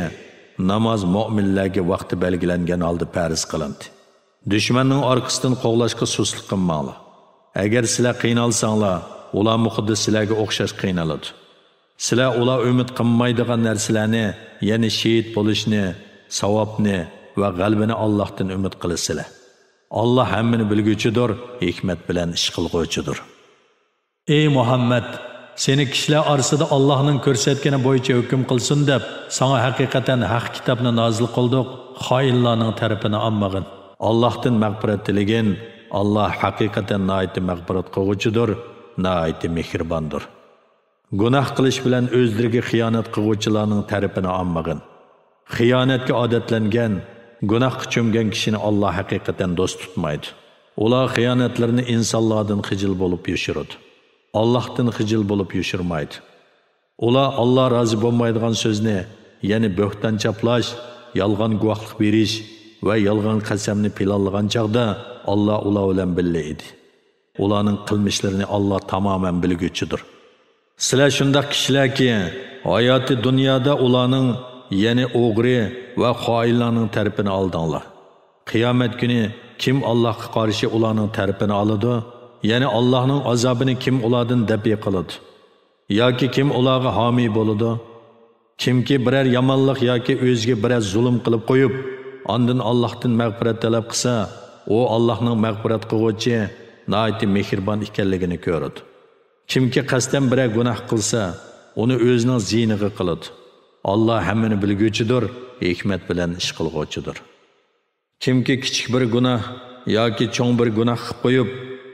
ناماز مۆمىنلەرگە ۋاقتى بەلگىلەنگەن ھالدا پەرز قىلىندى. دۈشمەننىڭ ئارقىسىدىن قوغلاشقا سۇسلۇق قىلماڭلار. ئەگەر سىلەر قىينالساڭلار، ئۇلارمۇ خۇددى سىلەرگە ئوخشاش قىينىلىدۇ. سىلەر ئۇلار ئۈمىد قىلمايدىغان نەرسىلەرنى، يەنى شېھىت بولۇشنى، ساۋابنى ۋە غەلىبىنى ئاللاھتىن ئۈمىد قىلىسىلەر. ئاللاھ ھەممىنى بىلگۈچىدۇر، ھېكمەت بىلەن ئىش قىلغۇچىدۇر. ئەي مۇھەممەد! سېنى كىشىلەر ئارىسىدا ئاللاھنىڭ كۆرسەتكىنى بويىچە ھۆكۈم قىلسۇن دەپ، ساڭا ھەقىقەتەن ھەق كىتابنى نازىل قىلدۇق، خائىنلارنىڭ تەرىپىنى ئالمىغىن. ئاللاھتىن مەغپىرەت تىلىگىن، ئاللاھ ھەقىقەتەن ناھايىتى مەغپىرەت قىلغۇچىدۇر، ناھايىتى مېھرىباندۇر. گۇناھ قىلىش بىلەن ئۆزلىرىگە خىيانەت قىلغۇچىلارنىڭ تەرىپىنى ئالمىغىن. خىيانەتكە ئادەتلەنگەن، گۇناھقا چۆمگەن كىشىنى ئاللاھ ھەقىقەتەن دوست تۇتمايدۇ. ئۇلار خىيانەتلىرىنى ئىنسانلاردىن خىجىل بولۇپ يوشۇرىدۇ. ئاللاھتىن خىجىل بولۇپ يوشۇرمايدۇ. ئۇلار ئاللاھ رازى بولمايدىغان سۆزنى، يەنى بۆھتان چاپلاش، يالغان گۇۋاھلىق بېرىش ۋە يالغان قەسەمنى پىلانلىغان چاغدا ئاللاھ ئۇلار بىلەن بىللە ئىدى. ئۇلارنىڭ قىلمىشلىرىنى ئاللاھ تامامەن بىلگۈچىدۇر. سىلەر شۇنداق كىشىلەركى، ھاياتى دۇنيادا ئۇلارنىڭ، يەنى ئوغرى ۋە خائىنلارنىڭ تەرىپىنى ئالدىڭلار. قىيامەت كۈنى كىم ئاللاھقا قارشى ئۇلارنىڭ تەرىپىنى ئالىدۇ؟ يەنى ئاللاھنىڭ ئازابىنى كىم ئۇلاردىن دەپئى قىلىدۇ؟ ياكى كىم ئۇلارغا ھامىي بولىدۇ؟ كىمكى بىرەر يامانلىق ياكى ئۆزىگە بىرەر زۇلۇم قىلىپ قويۇپ، ئاندىن ئاللاھتىن مەغپىرەت تەلەپ قىلسا، ئۇ ئاللاھنىڭ مەغپىرەت قىلغۇچى، ناھايىتى مېھرىبان ئىكەنلىكىنى كۆرىدۇ. كىمكى قەستەن بىرەر گۇناھ قىلسا، ئۇنى ئۆزىنىڭ زىيىنىغا قىلىدۇ. ئاللاھ ھەممىنى بىلگۈچىدۇر، ھېكمەت بىلەن ئىش قىلغۇچىدۇر. كىمكى كىچىك بىر گۇناھ ياكى چوڭ بىر گۇناھ قىلىپ قويۇپ،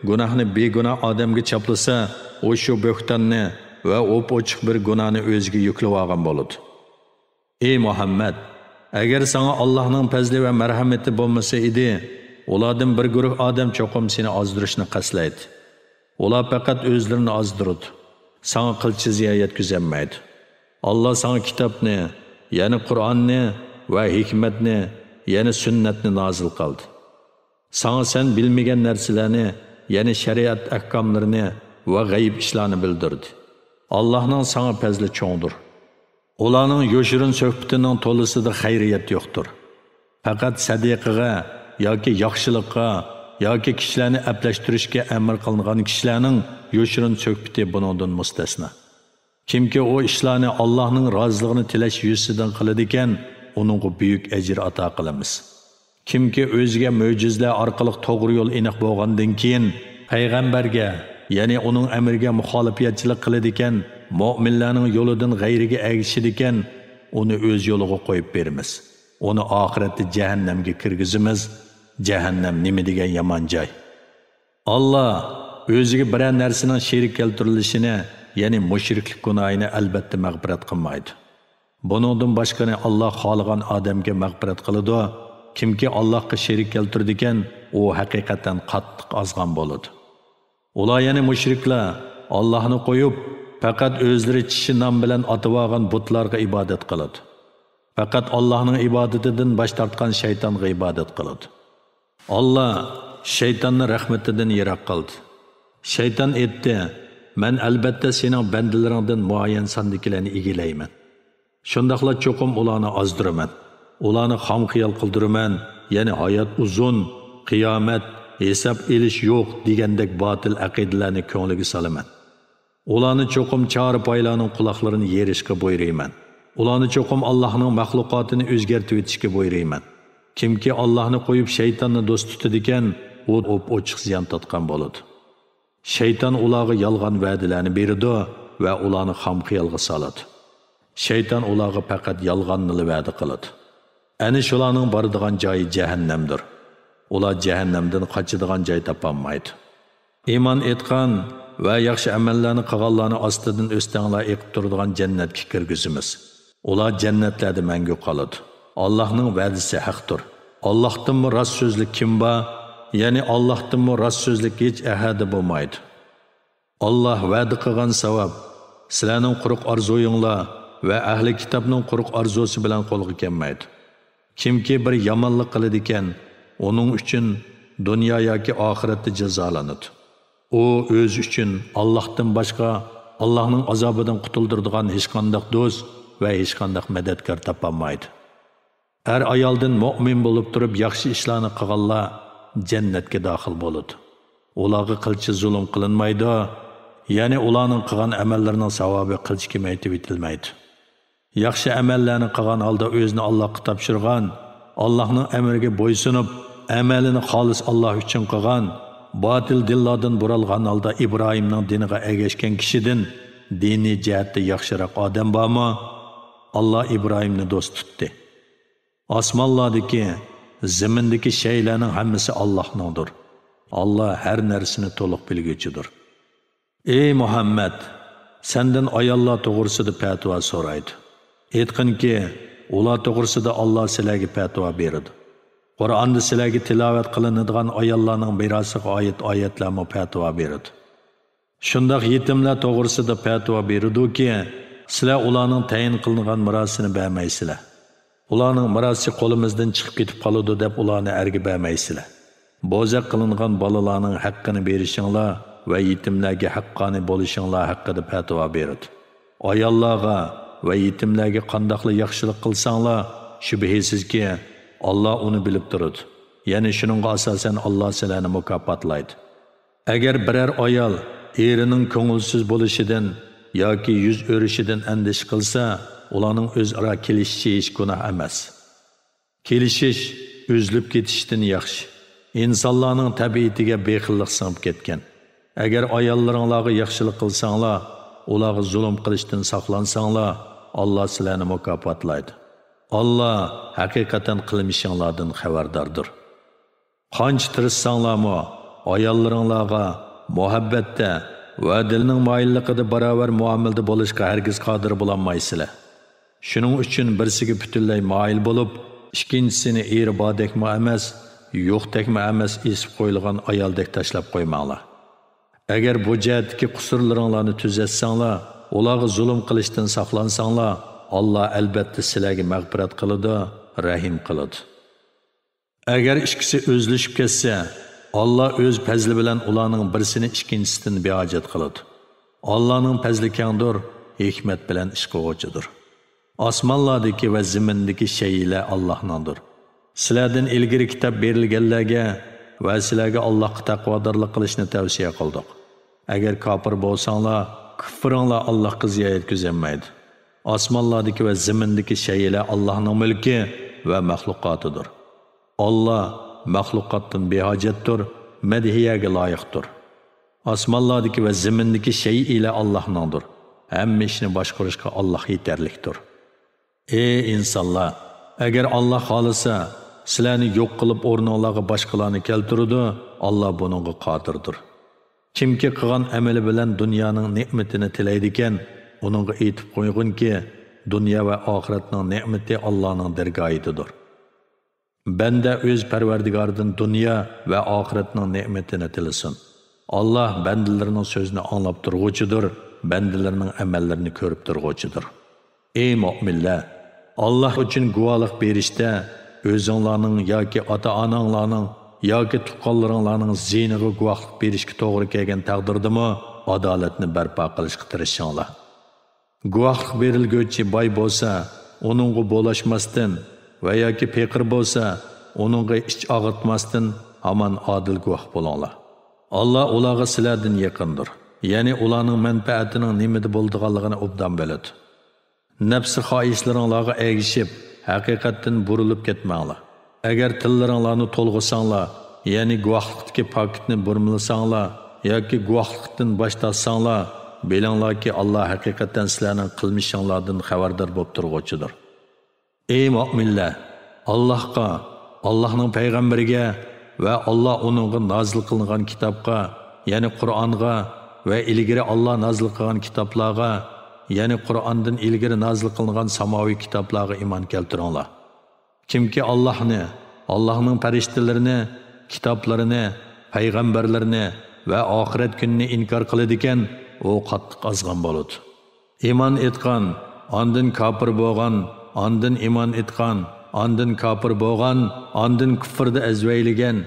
گۇناھنى بىگۇناھ ئادەمگە چاپلىسا، ئۇ شۇ بۆھتاننى ۋە ئوپئوچۇق بىر گۇناھنى ئۆزىگە يۈكلىۋالغان بولىدۇ. ئى مۇھەممەد! ئەگەر ساڭا ئاللاھنىڭ پەزلى ۋە مەرھەمىتى بولمىسا ئىدى، ئۇلاردىن بىر گۇرۇھ ئادەم چوقۇم سېنى ئازدۇرۇشنى قەستلەيدۇ. ئۇلار پەقەت ئۆزلىرىنى ئازدۇرىدۇ. ساڭا قىلچە زىيان يەتكۈزەلمەيدۇ. ئاللاھ ساڭا كىتابنى، يەنى قۇرئاننى ۋە ھېكمەتنى، يەنى سۈننەتنى نازىل قىلدى. ساڭا سەن بىلمىگەن نەرسىلەرنى، يەنى شەرىئەت ئەھكاملىرىنى ۋە غەيىب ئىشلارنى بىلدۈردى. ئاللاھنىڭ ساڭا پەزلى چوڭدۇر. ئۇلارنىڭ يوشۇرۇن سۆھبىتىنىڭ تولىسىدا خەيرىيەت يوقتۇر. پەقەت سەدىقىگە ياكى ياخشىلىققا ياكى كىشىلەرنى ئەپلەشتۈرۈشكە ئەمىر قىلىنغان كىشىلەرنىڭ يوشۇرۇن سۆھبىتى بۇنىڭدىن مۇستەسنا. كىمكى ئۇ ئىشلارنى ئاللاھنىڭ رازىلىقىنى تىلەش يۈزىسىدىن قىلىدىكەن، ئۇنىڭغا بۈيۈك ئەجىر ئاتا قىلىمىز. كىمكى ئۆزىگە مۆجىزىلەر ئارقىلىق توغرا يول ئېنىق بولغاندىن كېيىن، پەيغەمبەرگە، يەنى ئۇنىڭ ئەمرىگە مۇخالىپەتچىلىك قىلىدىكەن، مۆمىنلەرنىڭ يولىدىن غەيرىگە ئەگىشىدىكەن، ئۇنى ئۆز يولىغا قويۇپ بېرىمىز. ئۇنى ئاخىرەتتە جەھەننەمگە كىرگۈزىمىز. جەھەننەم نېمە دېگەن يامان جاي! ئاللاھ ئۆزىگە بىرەر نەرسىنىڭ شېرىك كەلتۈرۈلۈشىنى، يەنى مۇشرىكلىق گۇناھىنى ئەلۋەتتە مەغپىرەت قىلمايدۇ. بۇنىڭدىن باشقىنى ئاللاھ خالىغان ئادەمگە مەغپىرەت قىلىدۇ. كىمكى ئاللاھقا شېرىك كەلتۈرىدىكەن، ئۇ ھەقىقەتەن قاتتىق ئازغان بولىدۇ. ئۇلار، يەنى مۇشرىكلار، ئاللاھنى قويۇپ، پەقەت ئۆزلىرى چىشى نام بىلەن ئاتىۋالغان بۇتلارغا ئىبادەت قىلىدۇ. پەقەت ئاللاھنىڭ ئىبادىتىدىن باش تارتقان شەيتانغا ئىبادەت قىلىدۇ. ئاللاھ شەيتاننى رەھمىتىدىن يىراق قىلدى. شەيتان ئېيتتى: «مەن ئەلۋەتتە سېنىڭ بەندىلىرىڭدىن مۇئەييەن ساندىكىلەرنى ئىگىلەيمەن. شۇنداقلا چوقۇم ئۇلارنى ئازدۇرىمەن. ئۇلارنى خام خىيال قىلدۇرىمەن، يەنى ھايات ئۇزۇن، قىيامەت، ھېساب ئېلىش يوق دېگەندەك باتىل ئەقىدىلەرنى كۆڭلىگە سالىمەن. ئۇلارنى چوقۇم چارپايلارنىڭ قۇلاقلىرىنى يېرىشقا بۇيرۇيمەن. ئۇلارنى چوقۇم ئاللاھنىڭ مەخلۇقاتىنى ئۆزگەرتىۋېتىشكە بۇيرۇيمەن. كىمكى ئاللاھنى قويۇپ شەيتاننى دوست تۇتىدىكەن، ئۇ ئوپئوچۇق زىيان تارتقان بولىدۇ.» شەيتان ئۇلارغا يالغان ۋەدىلەرنى بېرىدۇ ۋە ئۇلارنى خام خىيالغا سالىدۇ. شەيتان ئۇلارغا پەقەت يالغاننىلا ۋەدە قىلىدۇ. ئەنە شۇلارنىڭ بارىدىغان جايى جەھەننەمدۇر. ئۇلار جەھەننەمدىن قاچىدىغان جاي تاپالمايدۇ. ئىمان ئېيتقان ۋە ياخشى ئەمەللەرنى قىلغانلارنى ئاستىدىن ئۆستەڭلار ئېقىپ تۇرىدىغان جەننەتكە كىرگۈزىمىز. ئۇلار جەننەتلەردە مەڭگۈ قالىدۇ. ئاللاھنىڭ ۋەدىسى ھەقتۇر. ئاللاھتىنمۇ راست سۆزلۈك كىم بار؟ يەنى ئاللاھتىنمۇ راست سۆزلۈك ھېچ ئەھەدە بولمايدۇ. ئاللاھ ۋەدە قىلغان ساۋاب سىلەرنىڭ قۇرۇق ئارزۇيۇڭلار ۋە ئەھلى كىتابنىڭ قۇرۇق ئارزۇسى بىلەن قولغا كەلمەيدۇ. كىمكى بىر يامانلىق قىلىدىكەن، ئۇنىڭ ئۈچۈن دۇنيا ياكى ئاخىرەتتە جازالىنىدۇ. ئۇ ئۆزى ئۈچۈن ئاللاھتىن باشقا ئاللاھنىڭ ئازابىدىن قۇتۇلدۇرىدىغان ھېچقانداق دوست ۋە ھېچقانداق مەدەتكار تاپالمايدۇ. ئەر-ئايالدىن مۆمىن بولۇپ تۇرۇپ ياخشى ئىشلارنى قىلغانلار جەننەتكە داخىل بولىدۇ. ئۇلارغا قىلچە زۇلۇم قىلىنمايدۇ، يەنى ئۇلارنىڭ قىلغان ئەمەللىرىنىڭ ساۋابى قىلچە كېمەيتىۋېتىلمەيدۇ. ياخشى ئەمەللەرنى قىلغان ھالدا ئۆزىنى ئاللاھقا تاپشۇرغان، ئاللاھنىڭ ئەمرىگە بويسۇنۇپ، ئەمەلىنى خالىس ئاللاھ ئۈچۈن قىلغان، باتىل دىنلاردىن بۇرالغان ھالدا ئىبراھىمنىڭ دىنىغا ئەگەشكەن كىشىدىن دىنىي جەھەتتە ياخشىراق ئادەم بارمۇ؟ ئاللاھ ئىبراھىمنى دوست تۇتتى. ئاسمانلاردىكى زېمىندىكى شەيئىلەرنىڭ ھەممىسى ئاللاھنىڭدۇر. ئاللا ھەر نەرسىنى تولۇق بىلگۈچىدۇر. ئەي مۇھەممەد! سەندىن ئاياللار توغرىسىدا پەتىۋا سورايدۇ. ئېيتقىنكى، ئۇلار توغرىسىدا ئاللا سىلەرگە پەتىۋا بېرىدۇ. قۇرئاندا سىلەرگە تىلاۋەت قىلىنىدىغان ئاياللارنىڭ مىراسىغا ئائىت ئايەتلەرمۇ پەتىۋا بېرىدۇ. شۇنداق يېتىملەر توغرىسىدا پەتىۋا بېرىدۇكى، سىلەر ئۇلارنىڭ تەيىن قىلىنغان مىراسىنى بەرمەيسىلەر. ئۇلارنىڭ مىراسى قولىمىزدىن چىقىپ كېتىپ قالىدۇ دەپ ئۇلارنى ئەرگە بەرمەيسىلەر. بوزەك قىلىنغان بالىلارنىڭ ھەققىنى بېرىشىڭلار ۋە يېتىملەرگە ھەققانىي بولۇشۇڭلار ھەققىدە پەتىۋا بېرىدۇ. ئاياللارغا ۋە يېتىملەرگە قانداقلا ياخشىلىق قىلساڭلار، شۈبھىسىزكى، ئاللا ئۇنى بىلىپ تۇرىدۇ. يەنى شۇنىڭغا ئاساسەن ئاللا سىلەرنى مۇكاپاتلايدۇ. ئەگەر بىرەر ئايال ئېرىنىڭ كۆڭۈلسىز بولۇشىدىن ياكى يۈز ئۆرۈشىدىن ئەندىشە قىلسا، ئۇلارنىڭ ئۆزئارا كېلىشىشى ھېچ گۇناھ ئەمەس. كېلىشىش ئۈزۈلۈپ كېتىشتىن ياخشى. ئىنسانلارنىڭ تەبىئىتىگە بېخىللىق سىڭىپ كەتكەن. ئەگەر ئاياللىرىڭلارغا ياخشىلىق قىلساڭلار، ئۇلارغا زۇلۇم قىلىشتىن ساقلانساڭلار، ئاللا سىلەرنى مۇكاپاتلايدۇ. ئاللا ھەقىقەتەن قىلمىشىڭلاردىن خەۋەرداردۇر. قانچە تىرىشساڭلارمۇ، ئاياللىرىڭلارغا مۇھەببەتتە ۋە دىلنىڭ مايىللىقىدا باراۋەر مۇئامىلىدە بولۇشقا ھەرگىز قادىر بولالمايسىلەر. شۇنىڭ ئۈچۈن بىرسىگە پۈتۈنلەي مايىل بولۇپ، ئىككىنچىسىنى ئېرى باردەكمۇ ئەمەس، يوقتەكمۇ ئەمەس ئېسىپ قويۇلغان ئايالدەك تاشلاپ قويماڭلار. ئەگەر بۇ جەھەتتىكى قۇسۇرلىرىڭلارنى تۈزەتسەڭلار، ئۇلارغا زۇلۇم قىلىشتىن ساقلانساڭلار، ئاللا ئەلبەتتە سىلەرگە مەغپىرەت قىلىدۇ، رەھىم قىلىدۇ. ئەگەر ئىككىسى ئۈزۈلۈشۈپ كەتسە، ئاللا ئۆز پەزلى بىلەن ئۇلارنىڭ بىرسىنى ئىككىنچىسىدىن بىھاجەت قىلىدۇ. ئاللانىڭ پەزلى كەڭدۇر، ھېكمەت بىلەن ئىش قىلغۇچىدۇر. ئاسمانلاردىكى ۋە زېمىندىكى شەيئىلەر ئاللانىڭدۇر. سىلەردىن ئىلگىرى كىتاب بېرىلگەنلەرگە ۋە سىلەرگە ئاللاھقا تەقۋادارلىق قىلىشنى تەۋسىيە قىلدۇق. ئەگەر كاپىر بولساڭلار، كۇفرىڭلار ئاللاھقا زىيان يەتكۈزەلمەيدۇ. ئاسمانلاردىكى ۋە زېمىندىكى شەيئىلەر ئاللاھنىڭ مۈلكى ۋە مەخلۇقاتىدۇر. ئاللا مەخلۇقاتتىن بىھاجەتتۇر، مەدھىيەگە لايىقتۇر. ئاسمانلاردىكى ۋە زېمىندىكى شەيئىلەر ئاللاھنىڭدۇر. ھەممە ئىشنى باشقۇرۇشقا ئاللاھ يېتەرلىكتۇر. ئەي ئىنسانلار! ئەگەر ئاللاھ خالىسا، سىلەرنى يوق قىلىپ ئورنۇڭلارغا باشقىلارنى كەلتۈرىدۇ، ئاللاھ بۇنىڭغا قادىردۇر. كىمكى قىلغان ئەمىلى بىلەن دۇنيانىڭ نېمىتىنى تىلەيدىكەن، ئۇنىڭغا ئېيتىپ قويغىنكى، دۇنيا ۋە ئاخىرەتنىڭ نېمىتى ئاللانىڭ دەرگاھىدىدۇر. بەندە ئۆز پەرۋەردىگارىدىن دۇنيا ۋە ئاخىرەتنىڭ نېمىتىنى تىلىسۇن. ئاللاھ بەندىلىرىنىڭ سۆزىنى ئاڭلاپ تۇرغۇچىدۇر، بەندىلىرىنىڭ ئەمەللىرىنى كۆرۈپ تۇرغۇچىدۇر. ئەي مۆمىنلەر! ئاللاھ ئۈچۈن گۇۋاھلىق بېرىشتە ئۆزۈڭلارنىڭ ياكى ئاتا-ئاناڭلارنىڭ ياكى تۇغقانلىرىڭلارنىڭ زىيىنىغا گۇۋاھلىق بېرىشكە توغرا كەلگەن تەقدىردىمۇ ئادالەتنى بەرپا قىلىشقا تىرىشىڭلار. گۇۋاھلىق بېرىلگۈچى باي بولسا، ئۇنىڭغا بولاشماستىن ۋە ياكى پېقىر بولسا، ئۇنىڭغا ئىچ ئاغرىتماستىن ھامان ئادىل گۇۋاھ بولۇڭلار. ئاللاھ ئۇلارغا سىلەردىن يېقىندۇر، يەنى ئۇلارنىڭ مەنپەئەتىنىڭ نېمىدە بولىدىغانلىقىنى ئوبدان بىلىدۇ. نەپسى خاھىشلىرىڭلارغا ئەگىشىپ، ھەقىقەتتىن بۇرۇلۇپ كەتمەڭلار. ئەگەر تىللىرىڭلارنى تولغىساڭلار، يەنى گۇۋاھلىقتىكى پاكىتنى بۇرمىلىساڭلار ياكى گۇۋاھلىقتىن باش تارتساڭلار، بىلىڭلاركى، ئاللاھ ھەقىقەتەن سىلەرنىڭ قىلمىشىڭلاردىن خەۋەردار بولۇپ تۇرغۇچىدۇر. ئەي مۆمىنلەر! ئاللاھقا، ئاللاھنىڭ پەيغەمبىرىگە ۋە ئاللاھ ئۇنىڭغا نازىل قىلغان كىتابقا، يەنى قۇرئانغا ۋە ئىلگىرى ئاللاھ نازىل قىلغان كىتابلارغا، يەنى قۇرئاندىن ئىلگىرى نازىل قىلىنغان ساماۋىي كىتابلارغا ئىمان كەلتۈرۈڭلار. كىمكى ئاللاھنى، ئاللاھنىڭ پەرىشتىلىرىنى، كىتابلىرىنى، پەيغەمبەرلىرىنى ۋە ئاخىرەت كۈنىنى ئىنكار قىلىدىكەن، ئۇ قاتتىق ئازغان بولىدۇ. ئىمان ئېيتقان، ئاندىن كاپىر بولغان، ئاندىن ئىمان ئېيتقان، ئاندىن كاپىر بولغان، ئاندىن كۇفردا ئەزۋەيلىگەن،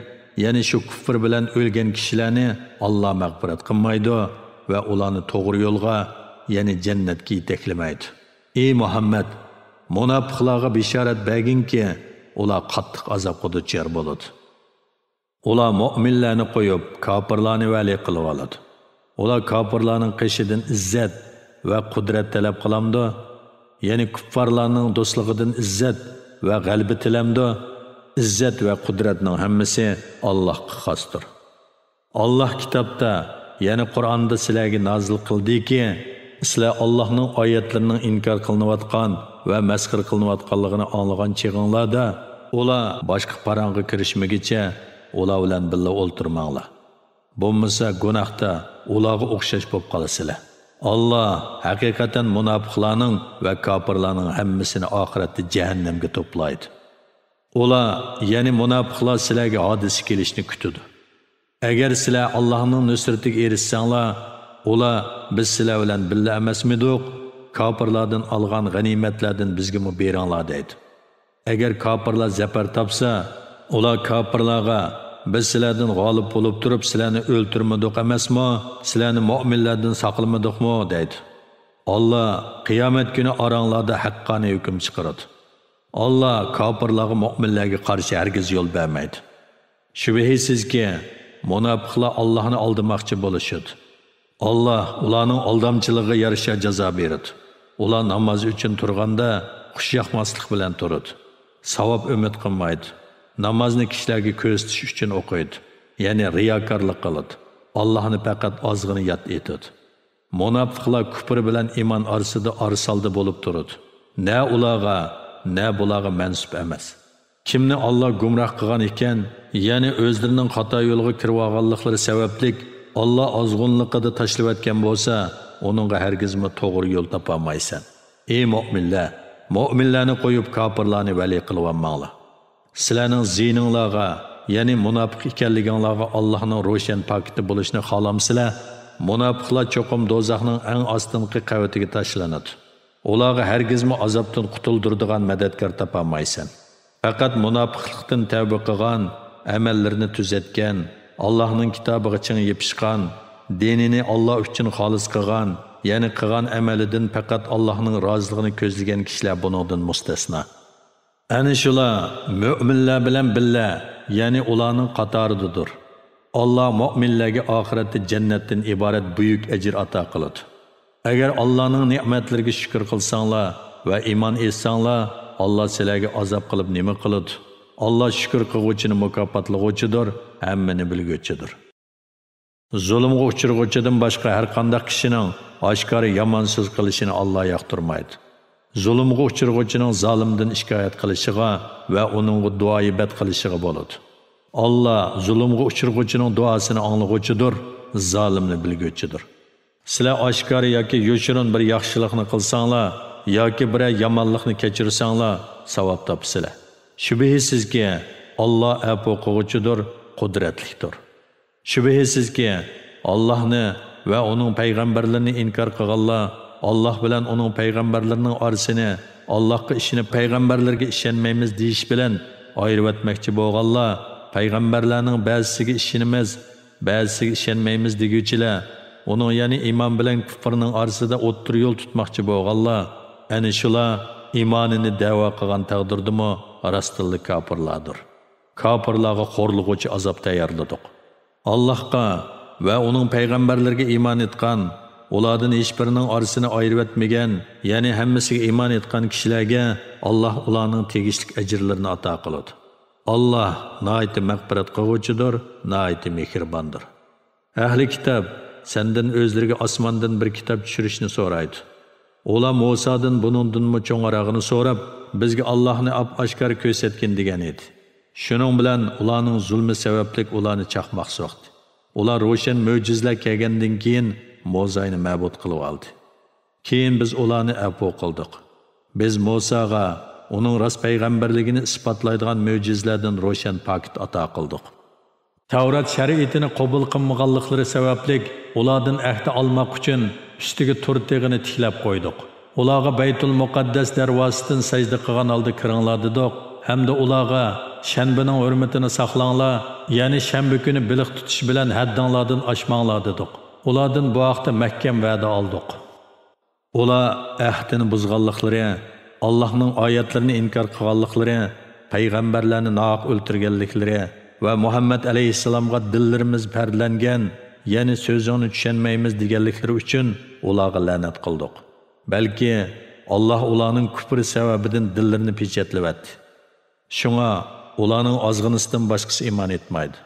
يەنى شۇ كۇفر بىلەن ئۆلگەن كىشىلەرنى ئاللاھ مەغپىرەت قىلمايدۇ ۋە ئۇلارنى توغرا يولغا، يەنى جەننەتكە يېتەكلىمەيدۇ. ئى مۇھەممەد! مۇناپىقلارغا بېشارەت بەرگىنكى، ئۇلار قاتتىق ئازابقا دۇچار بولىدۇ. ئۇلار مۆمىنلەرنى قويۇپ، كاپىرلارنى ۋەلىي قىلىۋالىدۇ. ئۇلار كاپىرلارنىڭ قېشىدىن ئىززەت ۋە قۇدرەت تەلەپ قىلامدۇ؟ يەنى كۇففارلارنىڭ دوستلۇقىدىن ئىززەت ۋە غەلىبە تىلەمدۇ؟ ئىززەت ۋە قۇدرەتنىڭ ھەممىسى ئاللاھقا خاستۇر. ئاللاھ كىتابتا، يەنى قۇرئاندا سىلەرگە نازىل قىلدىكى، سىلەر ئاللاھنىڭ ئايەتلىرىنىڭ ئىنكار قىلىنىۋاتقان ۋە مەسخىرە قىلىنىۋاتقانلىقىنى ئاڭلىغان چېغىڭلاردا، ئۇلار باشقا پاراڭغا كىرىشمىگۈچە ئۇلار بىلەن بىللە ئولتۇرماڭلار. بولمىسا گۇناھتا ئۇلارغا ئوخشاش بولۇپ قالىسىلەر. ئاللا ھەقىقەتەن مۇناپىقلارنىڭ ۋە كاپىرلارنىڭ ھەممىسىنى ئاخىرەتتە جەھەننەمگە توپلايدۇ. ئۇلار، يەنى مۇناپىقلار سىلەرگە ھادىسە كېلىشنى كۈتىدۇ. ئەگەر سىلەر ئاللاھنىڭ نۇسرىتىگە ئېرىشسەڭلار، ئۇلار، بىز سىلەر بىلەن بىللە ئەمەسمىدۇق؟ كاپىرلاردىن ئالغان غەنىيمەتلەردىن بىزگىمۇ بېرىڭلار دەيدۇ. ئەگەر كاپىرلار زەپەر تاپسا، ئۇلار كاپىرلارغا، بىز سىلەردىن غالىب بولۇپ تۇرۇپ سىلەرنى ئۆلتۈرمىدۇق ئەمەسمۇ؟ سىلەرنى مۆمىنلەردىن ساقلىمىدۇقمۇ؟ دەيدۇ. ئاللا قىيامەت كۈنى ئاراڭلاردا ھەققانىي ھۆكۈم چىقىرىدۇ. ئاللا كاپىرلارغا مۆمىنلەرگە قارشى ھەرگىز يول بەرمەيدۇ. شۈبھىسىزكى، مۇناپىقلار ئاللاھنى ئالدىماقچى بولۇشىدۇ. ئاللا ئۇلارنىڭ ئالدامچىلىقىغا يارىشا جازا بېرىدۇ. ئۇلار ناماز ئۈچۈن تۇرغاندا خۇش ياقماسلىق بىلەن تۇرىدۇ. ساۋاب ئۈمىد قىلمايدۇ. نامازنى كىشىلەرگە كۆرسىتىش ئۈچۈن ئوقۇيدۇ. يەنى رىياكارلىق قىلىدۇ. ئاللاھنى پەقەت ئازغىنا ياد ئېتىدۇ. مۇناپىقلار كۇپر بىلەن ئىمان ئارىسىدا ئارىسالدى بولۇپ تۇرىدۇ. نە ئۇلارغا، نە بۇلارغا مەنسۇپ ئەمەس. كىمنى ئاللا گۇمراھ قىلغان ئىكەن، يەنى ئۆزلىرىنىڭ خاتا يولغا كىرىۋالغانلىقلىرى سەۋەبلىك ئاللا ئازغۇنلۇقىدا تاشلىۋەتكەن بولسا، ئۇنىڭغا ھەرگىزمۇ توغرا يول تاپالمايسەن. ئى مۆمىنلەر، مۆمىنلەرنى قويۇپ كاپىرلارنى ۋەلىي قىلىۋالماڭلار. سىلەرنىڭ زىيىنىڭلارغا، يەنى مۇناپىق ئىكەنلىكىڭلارغا ئاللاھنىڭ روشەن پاكىتى بولۇشنى خالامسىلەر؟ مۇناپىقلار چوقۇم دوزاخنىڭ ئەڭ ئاستىنقى قەۋىتىگە تاشلىنىدۇ. ئۇلارغا ھەرگىزمۇ ئازابتىن قۇتۇلدۇرىدىغان مەدەتكار تاپالمايسەن. پەقەت مۇناپىقلىقتىن تەۋبە قىلغان، ئەمەللىرىنى تۈزەتكەن، ئاللاھنىڭ كىتابىغا چىڭ يېپىشقان، دىنىنى ئاللا ئۈچۈن خالىس قىلغان، يەنى قىلغان ئەمەلىدىن پەقەت ئاللاھنىڭ رازىلىقىنى كۆزلىگەن كىشىلەر بۇنىڭدىن مۇستەسنا. ئەنە شۇلار مۆمىنلەر بىلەن بىللە، يەنى ئۇلارنىڭ قاتارىدىدۇر. ئاللا مۆمىنلەرگە ئاخىرەتتە جەننەتتىن ئىبارەت بۈيۈك ئەجىر ئاتا قىلىدۇ. ئەگەر ئاللانىڭ نېمەتلىرىگە شۈكۈر قىلساڭلار ۋە ئىمان ئېيتساڭلار، ئاللا سىلەرگە ئازاب قىلىپ نېمە قىلىدۇ؟ ئاللا شۈكۈر قىلغۇچىنى مۇكاپاتلىغۇچىدۇر، ھەممىنى بىلگۈچىدۇر. زۇلۇمغا ئۇچرىغۇچىدىن باشقا ھەرقانداق كىشىنىڭ ئاشكارا يامان سۆز قىلىشىنى ئاللا ياقتۇرمايدۇ. زۇلۇمغا ئۇچرىغۇچىنىڭ زالىمدىن شىكايەت قىلىشىغا ۋە ئۇنىڭغا دۇئايىبەت قىلىشىغا بولىدۇ. ئاللا زۇلۇمغا ئۇچرىغۇچىنىڭ دۇئاسىنى ئاڭلىغۇچىدۇر، زالىمنى بىلگۈچىدۇر. سىلەر ئاشكارا ياكى يوشۇرۇن بىر ياخشىلىقنى قىلساڭلار ياكى بىرەر يامانلىقنى كەچۈرسەڭلار، ساۋاب تاپىسىلەر. شۈبھىسىزكى، ئاللا ئەپۇ قىلغۇچىدۇر، قۇدرەتلىكتۇر. شۈبھىسىزكى، ئاللاھنى ۋە ئۇنىڭ پەيغەمبەرلىرىنى ئىنكار قىلغانلار، ئاللاھ بىلەن ئۇنىڭ پەيغەمبەرلىرىنىڭ ئارىسىنى، ئاللاھقا ئىشىنىپ پەيغەمبەرلەرگە ئىشەنمەيمىز دېيىش بىلەن ئايرىۋەتمەكچى بولغانلار، پەيغەمبەرلەرنىڭ بەزىسىگە ئىشىنىمىز، بەزىسىگە ئىشەنمەيمىز دېگۈچىلەر، ئۇنىڭ يەنى ئىمان بىلەن كۇفرنىڭ ئارىسىدا ئوتتۇرا يول تۇتماقچى بولغانلار، ئەنە شۇلار ئىمانىنى دەۋا قىلغان تەقدىردىمۇ راستتىنلا كاپىرلاردۇر. كاپىرلارغا خورلىغۇچى ئازاب تەييارلىدۇق. ئاللاھقا ۋە ئۇنىڭ پەيغەمبەرلىرىگە ئىمان ئېيتقان، ئۇلاردىن ھېچبىرىنىڭ ئارىسىنى ئايرىۋەتمىگەن، يەنى ھەممىسىگە ئىمان ئېيتقان كىشىلەرگە ئاللاھ ئۇلارنىڭ تېگىشلىك ئەجىرلىرىنى ئاتا قىلىدۇ. ئاللاھ ناھايىتى مەغپىرەت قىلغۇچىدۇر، ناھايىتى مېھرىباندۇر. ئەھلى كىتاب، سەندىن ئۆزلىرىگە ئاسماندىن بىر كىتاب چۈشۈرۈشنى سورايدۇ. ئۇلار مۇسادىن بۇنىڭدىنمۇ چوڭراقىنى سوراپ، بىزگە ئاللاھنى ئاپئاشكارا كۆرسەتكىن دېگەن ئىدى. شۇنىڭ بىلەن ئۇلارنىڭ زۇلمى سەۋەبلىك ئۇلارنى چاقماق سوقتى. ئۇلار روشەن مۆجىزىلەر كەلگەندىن كېيىن موزاينى مەبۇد قىلىۋالدى. كېيىن بىز ئۇلارنى ئەپۇ قىلدۇق. بىز مۇساغا ئۇنىڭ راست پەيغەمبەرلىكىنى ئىسپاتلايدىغان مۆجىزىلەردىن روشەن پاكىت ئاتا قىلدۇق. تەۋرات شەرىئىتىنى قوبۇل قىلمىغانلىقلىرى سەۋەبلىك ئۇلاردىن ئەھدە ئالماق ئۈچۈن ئۈستىگە تور تېغىنى تىكلەپ قويدۇق. ئۇلارغا بەيتۇل مۇقەددەس دەرۋازىسىدىن سەجدە قىلغان ھالدا كىرىڭلار دېدۇق ھەمدە ئۇلارغا شەنبىنىڭ ھۆرمىتىنى ساقلاڭلار، يەنى شەنبە كۈنى بېلىق تۇتۇش بىلەن ھەددىڭلاردىن ئاشماڭلار دېدۇق. ئۇلاردىن بۇ ھەقتە مەھكەم ۋەدە ئالدۇق. ئۇلار ئەھدىنى بۇزغانلىقلىرى، ئاللاھنىڭ ئايەتلىرىنى ئىنكار قىلغانلىقلىرى، پەيغەمبەرلەرنى ناھەق ئۆلتۈرگەنلىكلىرى ۋە مۇھەممەد ئەلەيھىسسالامغا دىللىرىمىز پەردىلەنگەن، يەنى سۆزۈڭنى چۈشەنمەيمىز دېگەنلىكلىرى ئۈچۈن ئۇلارغا لەنەت قىلدۇق. بەلكى ئاللاھ ئۇلارنىڭ كۇپرى سەۋەبىدىن دىللىرىنى پېچەتلىۋەتتى. شۇڭا ئۇلارنىڭ ئازغىنىسىدىن باشقىسى ئىمان ئېيتمايدۇ.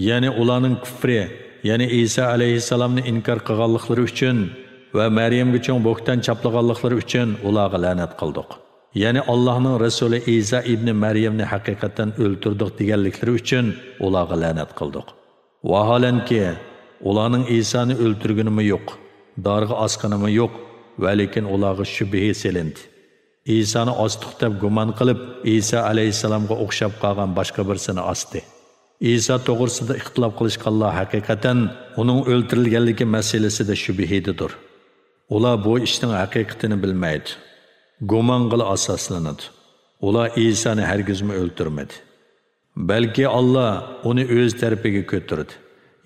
يەنى ئۇلارنىڭ كۇفرى، يەنى ئىسا ئەلەيھىسسالامنى ئىنكار قىلغانلىقلىرى ئۈچۈن ۋە مەريەمگە چوڭ بۆھتان چاپلىغانلىقلىرى ئۈچۈن ئۇلارغا لەنەت قىلدۇق. يەنى ئاللاھنىڭ رەسۇلى ئىسا ئىبنى مەريەمنى ھەقىقەتەن ئۆلتۈردۇق دېگەنلىكلىرى ئۈچۈن ئۇلارغا لەنەت قىلدۇق. ۋاھالەنكى، ئۇلارنىڭ ئىسانى ئۆلتۈرگىنىمۇ يوق، دارغا ئاسقىنىمۇ يوق، ۋەلىكىن ئۇلارغا شۈبھە سېلىندى. ئىسانى ئاستۇق دەپ گۇمان قىلىپ، ئىسا ئەلەيھىسسالامغا ئوخشاپ قالغان باشقا بىرسىنى ئاستى. ئىسا توغرىسىدا ئىختىلاپ قىلىشقانلار ھەقىقەتەن ئۇنىڭ ئۆلتۈرۈلگەنلىكى مەسىلىسىدە شۈبھىدىدۇر. ئۇلار بۇ ئىشنىڭ ھەقىقىتىنى بىلمەيدۇ. گۇمانغىلا ئاساسلىنىدۇ. ئۇلار ئىسانى ھەرگىزمۇ ئۆلتۈرمىدى. بەلكى ئاللا ئۇنى ئۆز تەرىپىگە كۆتۈردى.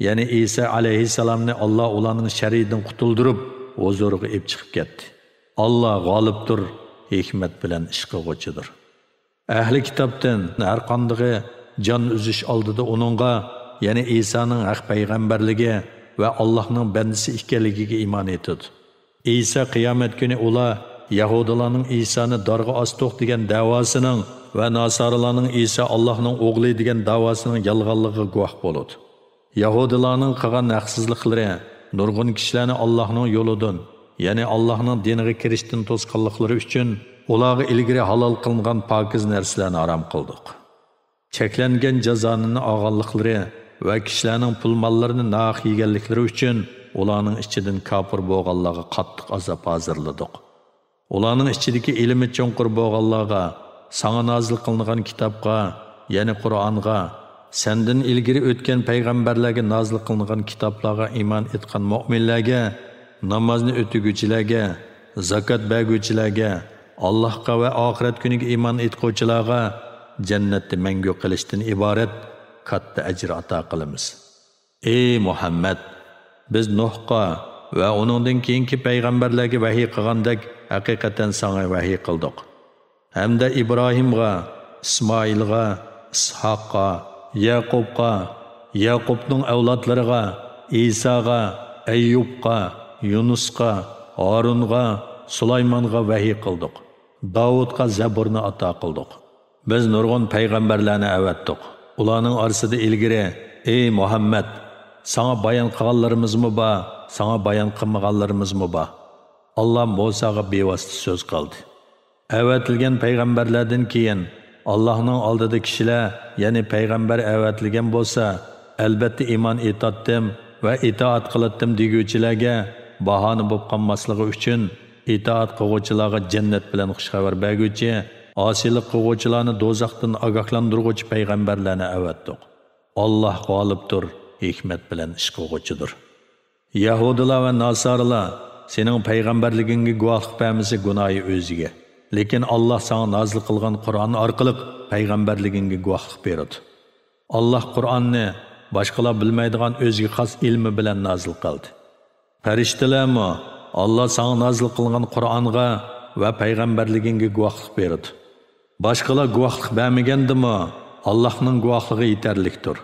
يەنى ئىسا ئەلەيھىسسالامنى ئاللا ئۇلارنىڭ شەررىدىن قۇتۇلدۇرۇپ، ھۇزۇرىغا ئېلىپ چىقىپ كەتتى. ئاللا غالىبتۇر، ھېكمەت بىلەن ئىش قىلغۇچىدۇر. ئەھلى كىتابتىن ھەر قاندىقى جان ئۈزۈش ئالدىدا ئۇنىڭغا، يەنى ئىسانىڭ ھەق پەيغەمبەرلىكى ۋە ئاللاھنىڭ بەندىسى ئىكەنلىكىگە ئىمان ئېيتىدۇ. ئىسا قىيامەت كۈنى ئۇلار يەھۇدىيلارنىڭ ئىسانى دارغا ئاستۇق دېگەن دەۋاسىنىڭ ۋە ناسارىلارنىڭ ئىسا ئاللاھنىڭ ئوغلى دېگەن دەۋاسىنىڭ يالغانلىقىغا گۇۋاھ بولىدۇ. يەھۇدىيلارنىڭ قىلغان ھەقسىزلىقلىرى، نۇرغۇن كىشىلەرنى ئاللاھنىڭ يولىدىن، يەنى ئاللاھنىڭ دىنىغا كىرىشتىن توسقانلىقلىرى ئۈچۈن ئۇلارغا ئىلگىرى ھالال قىلىنغان پاكىز نەرسىلەرنى ھارام قىلدۇق. چەكلەنگەن جازانى ئالغانلىقلىرى ۋە كىشىلەرنىڭ پۇل-ماللىرىنى ناھەق يېگەنلىكلىرى ئۈچۈن ئۇلارنىڭ ئىچىدىن كاپىر بولغانلارغا قاتتىق ئازاب ھازىرلىدۇق. ئۇلارنىڭ ئىچىدىكى ئىلمى چوڭقۇر بولغانلارغا، ساڭا نازىل قىلىنغان كىتابقا، يەنى قۇرئانغا، سەندىن ئىلگىرى ئۆتكەن پەيغەمبەرلەرگە نازىل قىلىنغان كىتابلارغا ئىمان ئېيتقان مۆمىنلەرگە، نامازنى ئۆتىگۈچىلەرگە، زاكات بەرگۈچىلەرگە، ئاللاھقا ۋە ئاخىرەت كۈنىگە ئىمان ئېيتقۇچىلارغا جەننەتتە مەڭگۈ قېلىشتىن ئىبارەت كاتتا ئەجىر ئاتا قىلىمىز. ئەي مۇھەممەد! بىز نۇھقا ۋە ئۇنىڭدىن كېيىنكى پەيغەمبەرلەرگە ۋەھىي قىلغاندەك، ھەقىقەتەن ساڭا ۋەھىي قىلدۇق. ھەمدە ئىبراھىمغا، ئىسمائىلغا، ئىسھاققا، يەقۇبقا، يەقۇبنىڭ ئەۋلادلىرىغا، ئىساغا، ئەييۇبقا، يۇنۇسقا، ھارۇنغا، سۇلايمانغا ۋەھىي قىلدۇق. داۋۇتقا زەبۇرنى ئاتا قىلدۇق. بىز نۇرغۇن پەيغەمبەرلەرنى ئەۋەتتۇق. ئۇلارنىڭ ئارىسىدا ئىلگىرى، ئەي مۇھەممەد، ساڭا بايان قىلغانلىرىمىزمۇ بار، ساڭا بايان قىلمىغانلىرىمىزمۇ بار. ئاللا مۇساغا بىۋاسىتە سۆز قىلدى. ئەۋەتىلگەن پەيغەمبەرلەردىن كېيىن، ئاللاھنىڭ ئالدىدا كىشىلەر، يەنى پەيغەمبەر ئەۋەتىلگەن بولسا، ئەلبەتتە ئىمان ئېيتاتتىم ۋە ئىتائەت قىلاتتىم دېگۈچىلەرگە باھانە بولۇپ قالماسلىقى ئۈچۈن، ئىتائەت قىلغۇچىلارغا جەننەت بىلەن خۇشخەۋەر بەرگۈچى، ئاسىيلىق قىلغۇچىلارنى دوزاختىن ئاگاھلاندۇرغۇچى پەيغەمبەرلەرنى ئەۋەتتۇق. ئاللاھ غالىبتۇر، ھېكمەت بىلەن ئىش قىلغۇچىدۇر. يەھۇدىيلار ۋە ناسارىلار سېنىڭ پەيغەمبەرلىكىڭگە گۇۋاھلىق بەرمىسە، گۇناھى ئۆزىگە. لېكىن ئاللاھ ساڭا نازىل قىلغان قۇرئان ئارقىلىق پەيغەمبەرلىكىڭگە گۇۋاھلىق بېرىدۇ. ئاللاھ قۇرئاننى باشقىلار بىلمەيدىغان ئۆزىگە خاس ئىلمى بىلەن نازىل قىلدى. پەرىشتىلەرمۇ ئاللاھ ساڭا نازىل قىلغان قۇرئانغا ۋە پەيغەمبەرلىكىڭگە گۇۋاھلىق بېرىدۇ. باشقىلار گۇۋاھلىق بەرمىگەندىمۇ، ئاللاھنىڭ گۇۋاھلىقى يېتەرلىكتۇر.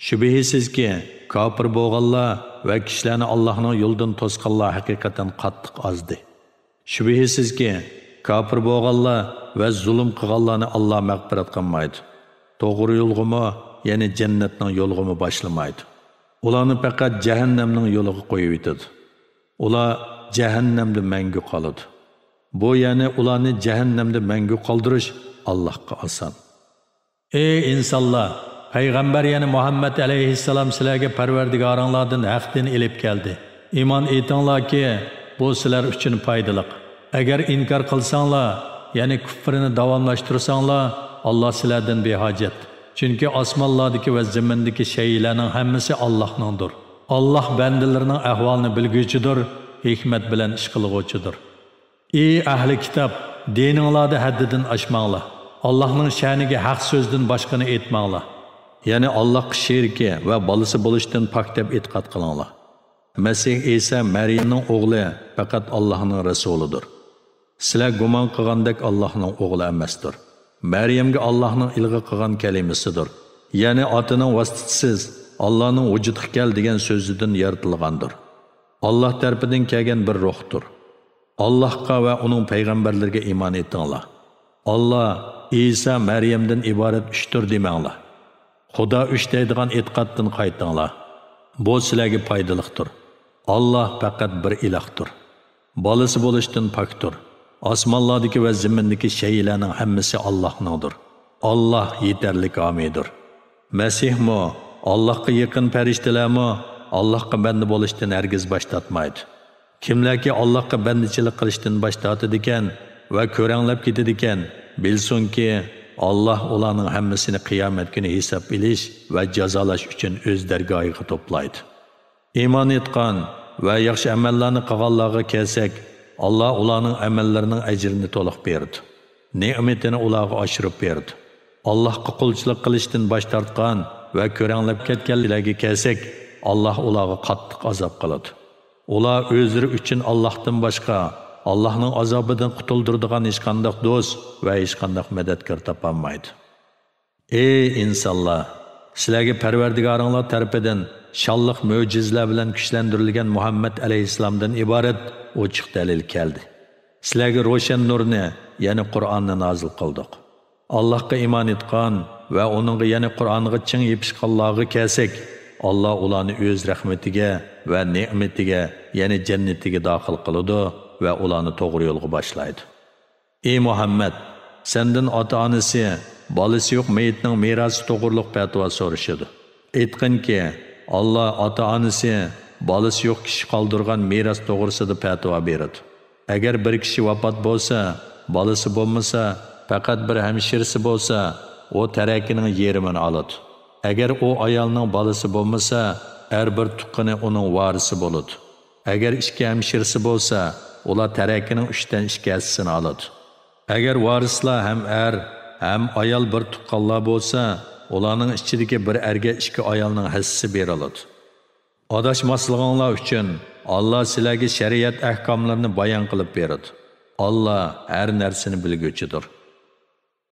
شۈبھىسىزكى، كاپىر بولغانلار ۋە كىشىلەرنى ئاللاھنىڭ يولىدىن توسقانلار ھەقىقەتەن قاتتىق ئازدى. شۈبھىسىزكى، كاپىر بولغانلار ۋە زۇلۇم قىلغانلارنى ئاللاھ مەغپىرەت قىلمايدۇ. توغرا يولغىمۇ، يەنى جەننەتنىڭ يولىغىمۇ باشلىمايدۇ. ئۇلارنى پەقەت جەھەننەمنىڭ يولىغا قويۇۋېتىدۇ. ئۇلار جەھەننەمدە مەڭگۈ قالىدۇ. بۇ، يەنى ئۇلارنى جەھەننەمدە مەڭگۈ قالدۇرۇش ئاللاھقا ئاسان. ئەي ئىنسانلار! پەيغەمبەر، يەنى مۇھەممەد ئەلەيھىسسالام سىلەرگە پەرۋەردىگارىڭلاردىن ھەق دىن ئېلىپ كەلدى. ئىمان ئېيتىڭلاركى، بۇ سىلەر ئۈچۈن پايدىلىق. ئەگەر ئىنكار قىلساڭلار، يەنى كۇفرىنى داۋاملاشتۇرساڭلار، ئاللاھ سىلەردىن بىھاجەت. چۈنكى ئاسمانلاردىكى ۋە زېمىندىكى شەيئىلەرنىڭ ھەممىسى ئاللاھنىڭدۇر. ئاللاھ بەندىلىرىنىڭ ئەھۋالىنى بىلگۈچىدۇر، ھېكمەت بىلەن ئىش قىلغۇچىدۇر. ئى ئەھلى كىتاب، دىنىڭلاردا ھەددىدىن ئاشماڭلار. ئاللاھنىڭ شەنىگە ھەق سۆزدىن باشقىنى ئېيتماڭلار. يەنى ئاللاھقا شېرىكى ۋە بالىسى بولۇشتىن پاك دەپ ئېتىقاد قىلىڭلار. مەسىھ ئىسا مەريەمنىڭ ئوغلى پەقەت ئاللاھنىڭ رەسۇلىدۇر. سىلەر گۇمان قىلغاندەك ئاللاھنىڭ ئوغلى ئەمەستۇر. مەريەمگە ئاللاھنىڭ ئىلغا قىلغان كەلىمىسىدۇر. يەنى ئاتىنىڭ ۋاسىتىسىز، ئاللانىڭ ۋۇجۇدقا كەل دېگەن سۆزىدىن يارىتىلغاندۇر. ئاللاھ تەرىپىدىن كەلگەن بىر روھتۇر. ئاللاھقا ۋە ئۇنىڭ پەيغەمبەرلىرىگە ئىمان ئېيتىڭلار. ئاللاھ، ئىسا، مەريەمدىن ئىبارەت ئۈچتۇر دېمەڭلار. خۇدا ئۈچ دەيدىغان ئېتىقادتىن قايتىڭلار. بۇ سىلەرگە پايدىلىقتۇر. ئاللاھ پەقەت بىر ئىلاھتۇر. بالىسى بولۇشتىن پاكتۇر. ئاسمانلاردىكى ۋە زېمىندىكى شەيئىلەرنىڭ ھەممىسى ئاللاھنىڭدۇر. ئاللاھ يېتەرلىك ھامىيدۇر. مەسىھمۇ، ئاللاھقا يېقىن پەرىشتىلەرمۇ ئاللاھقا بەندە بولۇشتىن ھەرگىز باش تارتمايدۇ. كىملەركى ئاللاھقا بەندىچىلىك قىلىشتىن باش تارتىدىكەن ۋە كۆرەڭلەپ كېتىدىكەن، بىلسۇنكى، ئاللاھ ئۇلارنىڭ ھەممىسىنى قىيامەت كۈنى ھېساب ئېلىش ۋە جازالاش ئۈچۈن ئۆز دەرگاھىغا توپلايدۇ. ئىمان ئېيتقان ۋە ياخشى ئەمەللەرنى قىلغانلارغا كەلسەك، ئاللاھ ئۇلارنىڭ ئەمەللىرىنىڭ ئەجرىنى تولۇق بېرىدۇ. نېمىتىنى ئۇلارغا ئاشۇرۇپ بېرىدۇ. ئاللاھقا قۇلچىلىق قىلىشتىن باش تارتقان ۋە كۆرەڭلەپ كەتكەنلەرگە كەلسەك، ئاللاھ ئۇلارغا قاتتىق ئازاب قىلىدۇ. ئۇلار ئۆزلىرى ئۈچۈن ئاللاھتىن باشقا، ئاللاھنىڭ ئازابىدىن قۇتۇلدۇرىدىغان ھېچقانداق دوست ۋە ھېچقانداق مەدەتكار تاپالمايدۇ. ئەي ئىنسانلار! سىلەرگە پەرۋەردىگارىڭلار تەرىپىدىن شانلىق مۆجىزىلەر بىلەن كۈچلەندۈرۈلگەن مۇھەممەد ئەلەيھىسسالامدىن ئىبارەت ئوچۇق دەلىل كەلدى. سىلەرگە روشەن نۇرنى، يەنى قۇرئاننى نازىل قىلدۇق. ئاللاھقا ئىمان ئېيتقان ۋە ئۇنىڭغا، يەنى قۇرئانغا چىڭ يېپىشقانلارغا كەلسەك، ئاللاھ ئۇلارنى ئۆز رەھمىتىگە ۋە نېمىتىگە، يەنى جەننىتىگە داخىل قىلىدۇ ۋە ئۇلارنى توغرا يولغا باشلايدۇ. ئى مۇھەممەد! سەندىن ئاتا-ئانىسى، بالىسى يوق مېيىتنىڭ مىراسى توغرۇلۇق پەتىۋا سورىشىدۇ. ئېيتقىنكى، ئاللاھ ئاتا-ئانىسى، بالىسى يوق كىشى قالدۇرغان مىراس توغرىسىدا پەتىۋا بېرىدۇ. ئەگەر بىر كىشى ۋاپات بولسا، بالىسى بولمىسا، پەقەت بىر ھەمشىرىسى بولسا، ئۇ تەرەكىنىڭ يېرىمىنى ئالىدۇ. ئەگەر ئۇ ئايالنىڭ بالىسى بولمىسا، ئەر بىر تۇغقىنى ئۇنىڭ ۋارىسى بولىدۇ. ئەگەر ئىككى ھەمشىرىسى بولسا، ئۇلار تەرەكىنىڭ ئۈچتىن ئىككى ھەسسىسىنى ئالىدۇ. ئەگەر ۋارىسلار ھەم ئەر، ھەم ئايال بىر تۇغقانلار بولسا، ئۇلارنىڭ ئىچىدىكى بىر ئەرگە ئىككى ئايالنىڭ ھەسسىسى بېرىلىدۇ. ئاداشماسلىقىڭلار ئۈچۈن ئاللاھ سىلەرگە شەرىئەت ئەھكاملىرىنى بايان قىلىپ بېرىدۇ. ئاللاھ ھەر نەرسىنى بىلگۈچىدۇر.